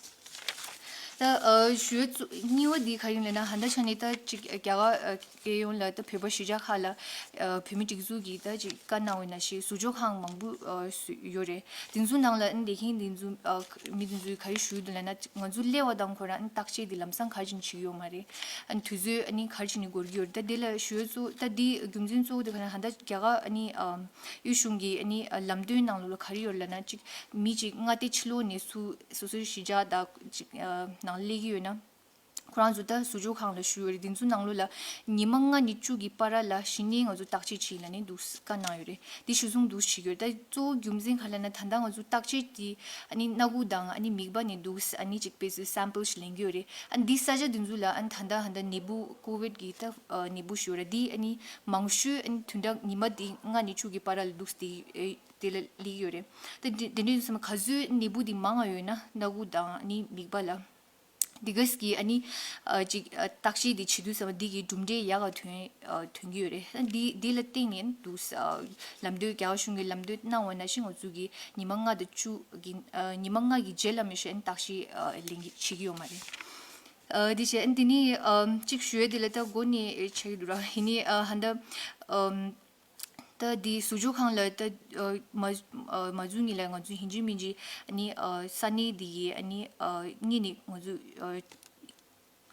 ད་ཨ་ཞུ་ཚུ་གཉིས་པ་འདི་ག་རེ་ཡིན་ལབ་ན། ཧ་ད་ཆ་ནས་ད་ཅིག་རྒྱ་གར་ཨ་རྒྱལ་ཡོངས་ལ་ད་བོད་པ་གཞིས་ཆགས་ཁག་ལ་ཨ་བོད་མི་སྒྲིག་འཛུགས་ཀྱིས་ད་ཅིག་བཀའ་གནང་བའི་ནང་བཞིན་ཟུར་འཇོག་ཁང་མང་པོ་ཨ་ཡོད་རེད། དེ་ཚོ་ནང་ལ་ཨ་ནི་ལས་མཁན་དེ་ཚོ་ཨ་མི་དེ་ཚོས་ག་རེ་ཞུ་འདུག་ལབ་ན། ང་ཚོ་སླེབས་པ་དང་ཁོ་རང་ཨ་ནི་བརྟག་དཔྱད་དེ་ལམ་སང་ག་རེ་བྱས་ནས་བྱེད་ཀྱི་ཡོད་མ་རེད། ཨ་ནི་དུས་ཚོད་ཨ་ནི་ག་རེ་བྱས་ནས་འགོར་གྱི་ཡོད་རེད། ད་དེ་ལ་ཞུ་ཚུ་ད་འདི་རྒྱུ་མཚན་གཙོ་བོ་དེ་ག་རེ་ན། ཧ་ད་རྒྱ་གར་ཨ་ནི་ཨ་གཡོ་སྒྱུ་གི་ཨ་ནི་ཨ་ལམ་སྟོན་ནང་ལོགས་ལ་ག་རེ་ཡོད་ལབ་ན། ཅིག་མི་ཅིག་མངའ་སྡེ་ཕྱི་ལོགས་ནས་སུ་སོ་སོའི་གཞིས་ཆགས་དང་ཅིག་ཨ་ནང་སླེབས་ཀྱི་ཡོད་ན། ཁོ་རང་ཚོ་ད་ཟུར་འཇོག་ཁང་ལ་ཞུ་ཡོད་རེད། དེ་ཚོ་ནང་ལོགས་ལ་ཉི་མ་ལྔ་ནས་བཅུ་གི་བར་ལ་གཞི་ནས་ང་ཚོ་བརྟག་དཔྱད་བྱེད་ལབ་ནས་འདུག་བཀའ་གནང་ཡོད་རེད། དེ་གཞི་བཟུང་འདུག་བྱེད་ཀྱི་ཡོད་རེད། ད་གཙོ་བོ་རྒྱུ་མཚན་ག་རེ་ལབ་ན། ད་ལྟ་ང་ཚོ་བརྟག་དཔྱད་དེ་ཨ་ནི་སྣ་ཁུག་དང་ཨ་ནི་མིད་པ་ནས་འདུག་ཨ་ནི་ཅིག་དཔེ་སེམ་པལ་ཞིག་ལེན་གྱི་ཡོད་རེད། ཨ་ནི་འདི་ས་ཆ་དེ་ཚོ་ལ་ཨ་ནི་ད་ལྟ་ཧ་ད་ནད་འབུ་ཀོ་ཝིད་ཀྱི་ད་ནད་འབུ་ཞིག་ཡོད་རེད། འདི་ཨ་ནི་མང་ཤོས་ཨ་ནི་བདུན་ཕྲག་ཉི་མ་དེ་ལྔ་ནས་བཅུ་གི་བར་ལ་འདུག་དེ་དེ་ལ་སླེབས་ཀྱི་ཡོད་རེད། ད་དེ་དེ་འདྲའི་ཚོ་ག་ཚོད་ནད་འབུ་དེ་མང་བ་ཡོད་ན་སྣ་ཁུག་དང་ཨ་ནི་མིད་པ་ལ། འདི་གས་ཀྱི་ཨ་ནི་ཨ་ཅིག་ཨ་བརྟག་དཔྱད་འདི་བྱེད་དུས་ཙམ་པ་འདི་གི་གྲུབ་འབྲས་ཡག་ག་ཐོན་ཨ་ཐོན་གྱི་ཡོད་རེད། ཨ་འདི་འདི་ལ་བརྟེན་ནས་འདུག་ཨ་ལམ་སྟོན་རྒྱ་གར་གཞུང་གིས་ལམ་སྟོན་གནང་བ་ནང་བཞིན་ང་ཚོ་གི་ཉི་མ་ལྔ་དང་བཅུ་གི་ཨ་ཉི་མ་ལྔ་གི་རྗེས་ལ་མི་ཤེས་ཨ་བརྟག་དཔྱད་ཨ་ལེན་གྱི་བྱེད་ཀྱི་ཡོད་མ་རེད། ཨ་འདི་བྱས་ཨ་འདི་ནི་ཨ་ཅིག་ཞུ་ཡས་འདི་ལ་ད་མགོ་ནས་ཆགས་ཀྱི་འདུག་ར། ཡིན་ནའི་ཨ་ཧ་ད་ཨམ། ད་འདི་ཟུར་འཇོག་ཁང་ལ་ད་ཨ་མ་ཨ་མ་འཛུལ་སྔོན་ལ་ང་ཚོ་ཡིན་གཅིག་མིན་གཅིག་ཨ་ནི་ཨ་ས་གནས་འདི་གི་ཨ་ནི་ཨ་སྔོན་ནས་ང་ཚོ་ཨ་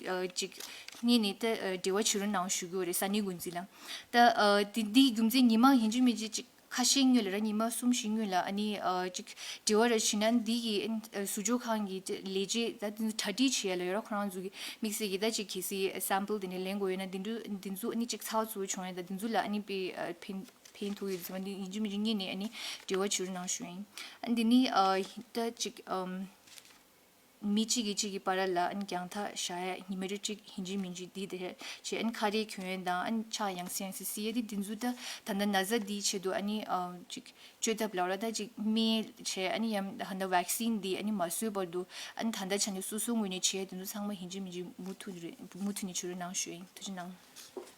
ཨ་ཅིག་སྔོན་ནས་ད་ཨ་འབྲེལ་བ་བྱེད་རོགས་གནང་ཞུ་གི་ཡོད་རེད། ས་གནས་འགོ་འཛིན་ལ། ད་ཨ་དེ་འདིའི་རྒྱུ་མཚན་ཉི་མ་ཡིན་གཅིག་མིན་གཅིག་ཅིག་ཁ་ཤས་སྔོན་ལ་ར། ཉི་མ་གསུམ་བཞི་སྔོན་ལ་ཨ་ནི་ཨ་ཅིག་འབྲེལ་བ་ར་བྱས་ན། འདི་གི་ཨ་ཟུར་འཇོག་ཁང་གི་ལས་བྱེད་ད་དེ་ཚོ་གྲ་སྒྲིག་བྱེད་ཡ་ལ་ཡོད་ར། ཁོ་རང་ཚོ་གི་དམིགས་བསལ་གྱི་ད་ཅིག་གལ་སྲིད་སེམ་པལ་དེ་འདྲ་ལེན་དགོས་ཡོད་ན། དེ་འདྲ་དེ་ཚོ་ཨ་ནི་ཅིག་ཚགས་ཚུད་པོ་བྱུང་ཡ་ད་དེ་ཚོ་ལ་ཨ་ནི་དཔེ་ཨ་ཕན་ཕན་ཐོགས་ཡོད་ཙང་། འདི་ཡིན་གཅིག་མིན་གཅིག་སྔོན་ནས་ཨ་ནི་འབྲེལ་བ་བྱེད་རོགས་གནང་ཞུ་ཡིན། ཨ་འདི་ནི་ཨ་ད་ཅིག་ཨམ་མི་གཅིག་གིས་གཅིག་གི་བར་ལ་ཨ་ནི་རྒྱང་ཐག་བཞག་ཡ་ཉི་མ་རེ་གཅིག་ཡིན་གཅིག་མིན་གཅིག་འདི་དེ་བྱས། ཨ་ནི་ཁ་རས་གྱོན་ཡ་དང་ཨ་ནི་ཕྱག་ཡང་སེ་ཡང་སེ་བསིལ་ཡ་འདི་དེ་ཚོ་ད་ད་ལྟ་ན་ཚ་འདིའི་ཆེད་དུ་ཨ་ནི་ཨ་ཅིག་བཅོས་ཐབས་ལབ་ར། ད་ཅིག་སྨན་བྱས་ཨ་ནི་ཡང་ད་ད་ཝེག་སིན་འདི་ཨ་ནི་མ་བཟོས་བར་དུ་ཨ་ནི་ད་ལྟ་ཆ་ནས་སོ་སོའི་ངོས་ནས་བྱས་དེ་ཚོ་ཚང་མ་ཡིན་གཅིག་མིན་གཅིག་མུ་མཐུད་རེ་མུ་མཐུད་ནས་བྱེད་རོགས་གནང་ཞུ་ཡིན། ཐུགས་རྗེ་གནང་།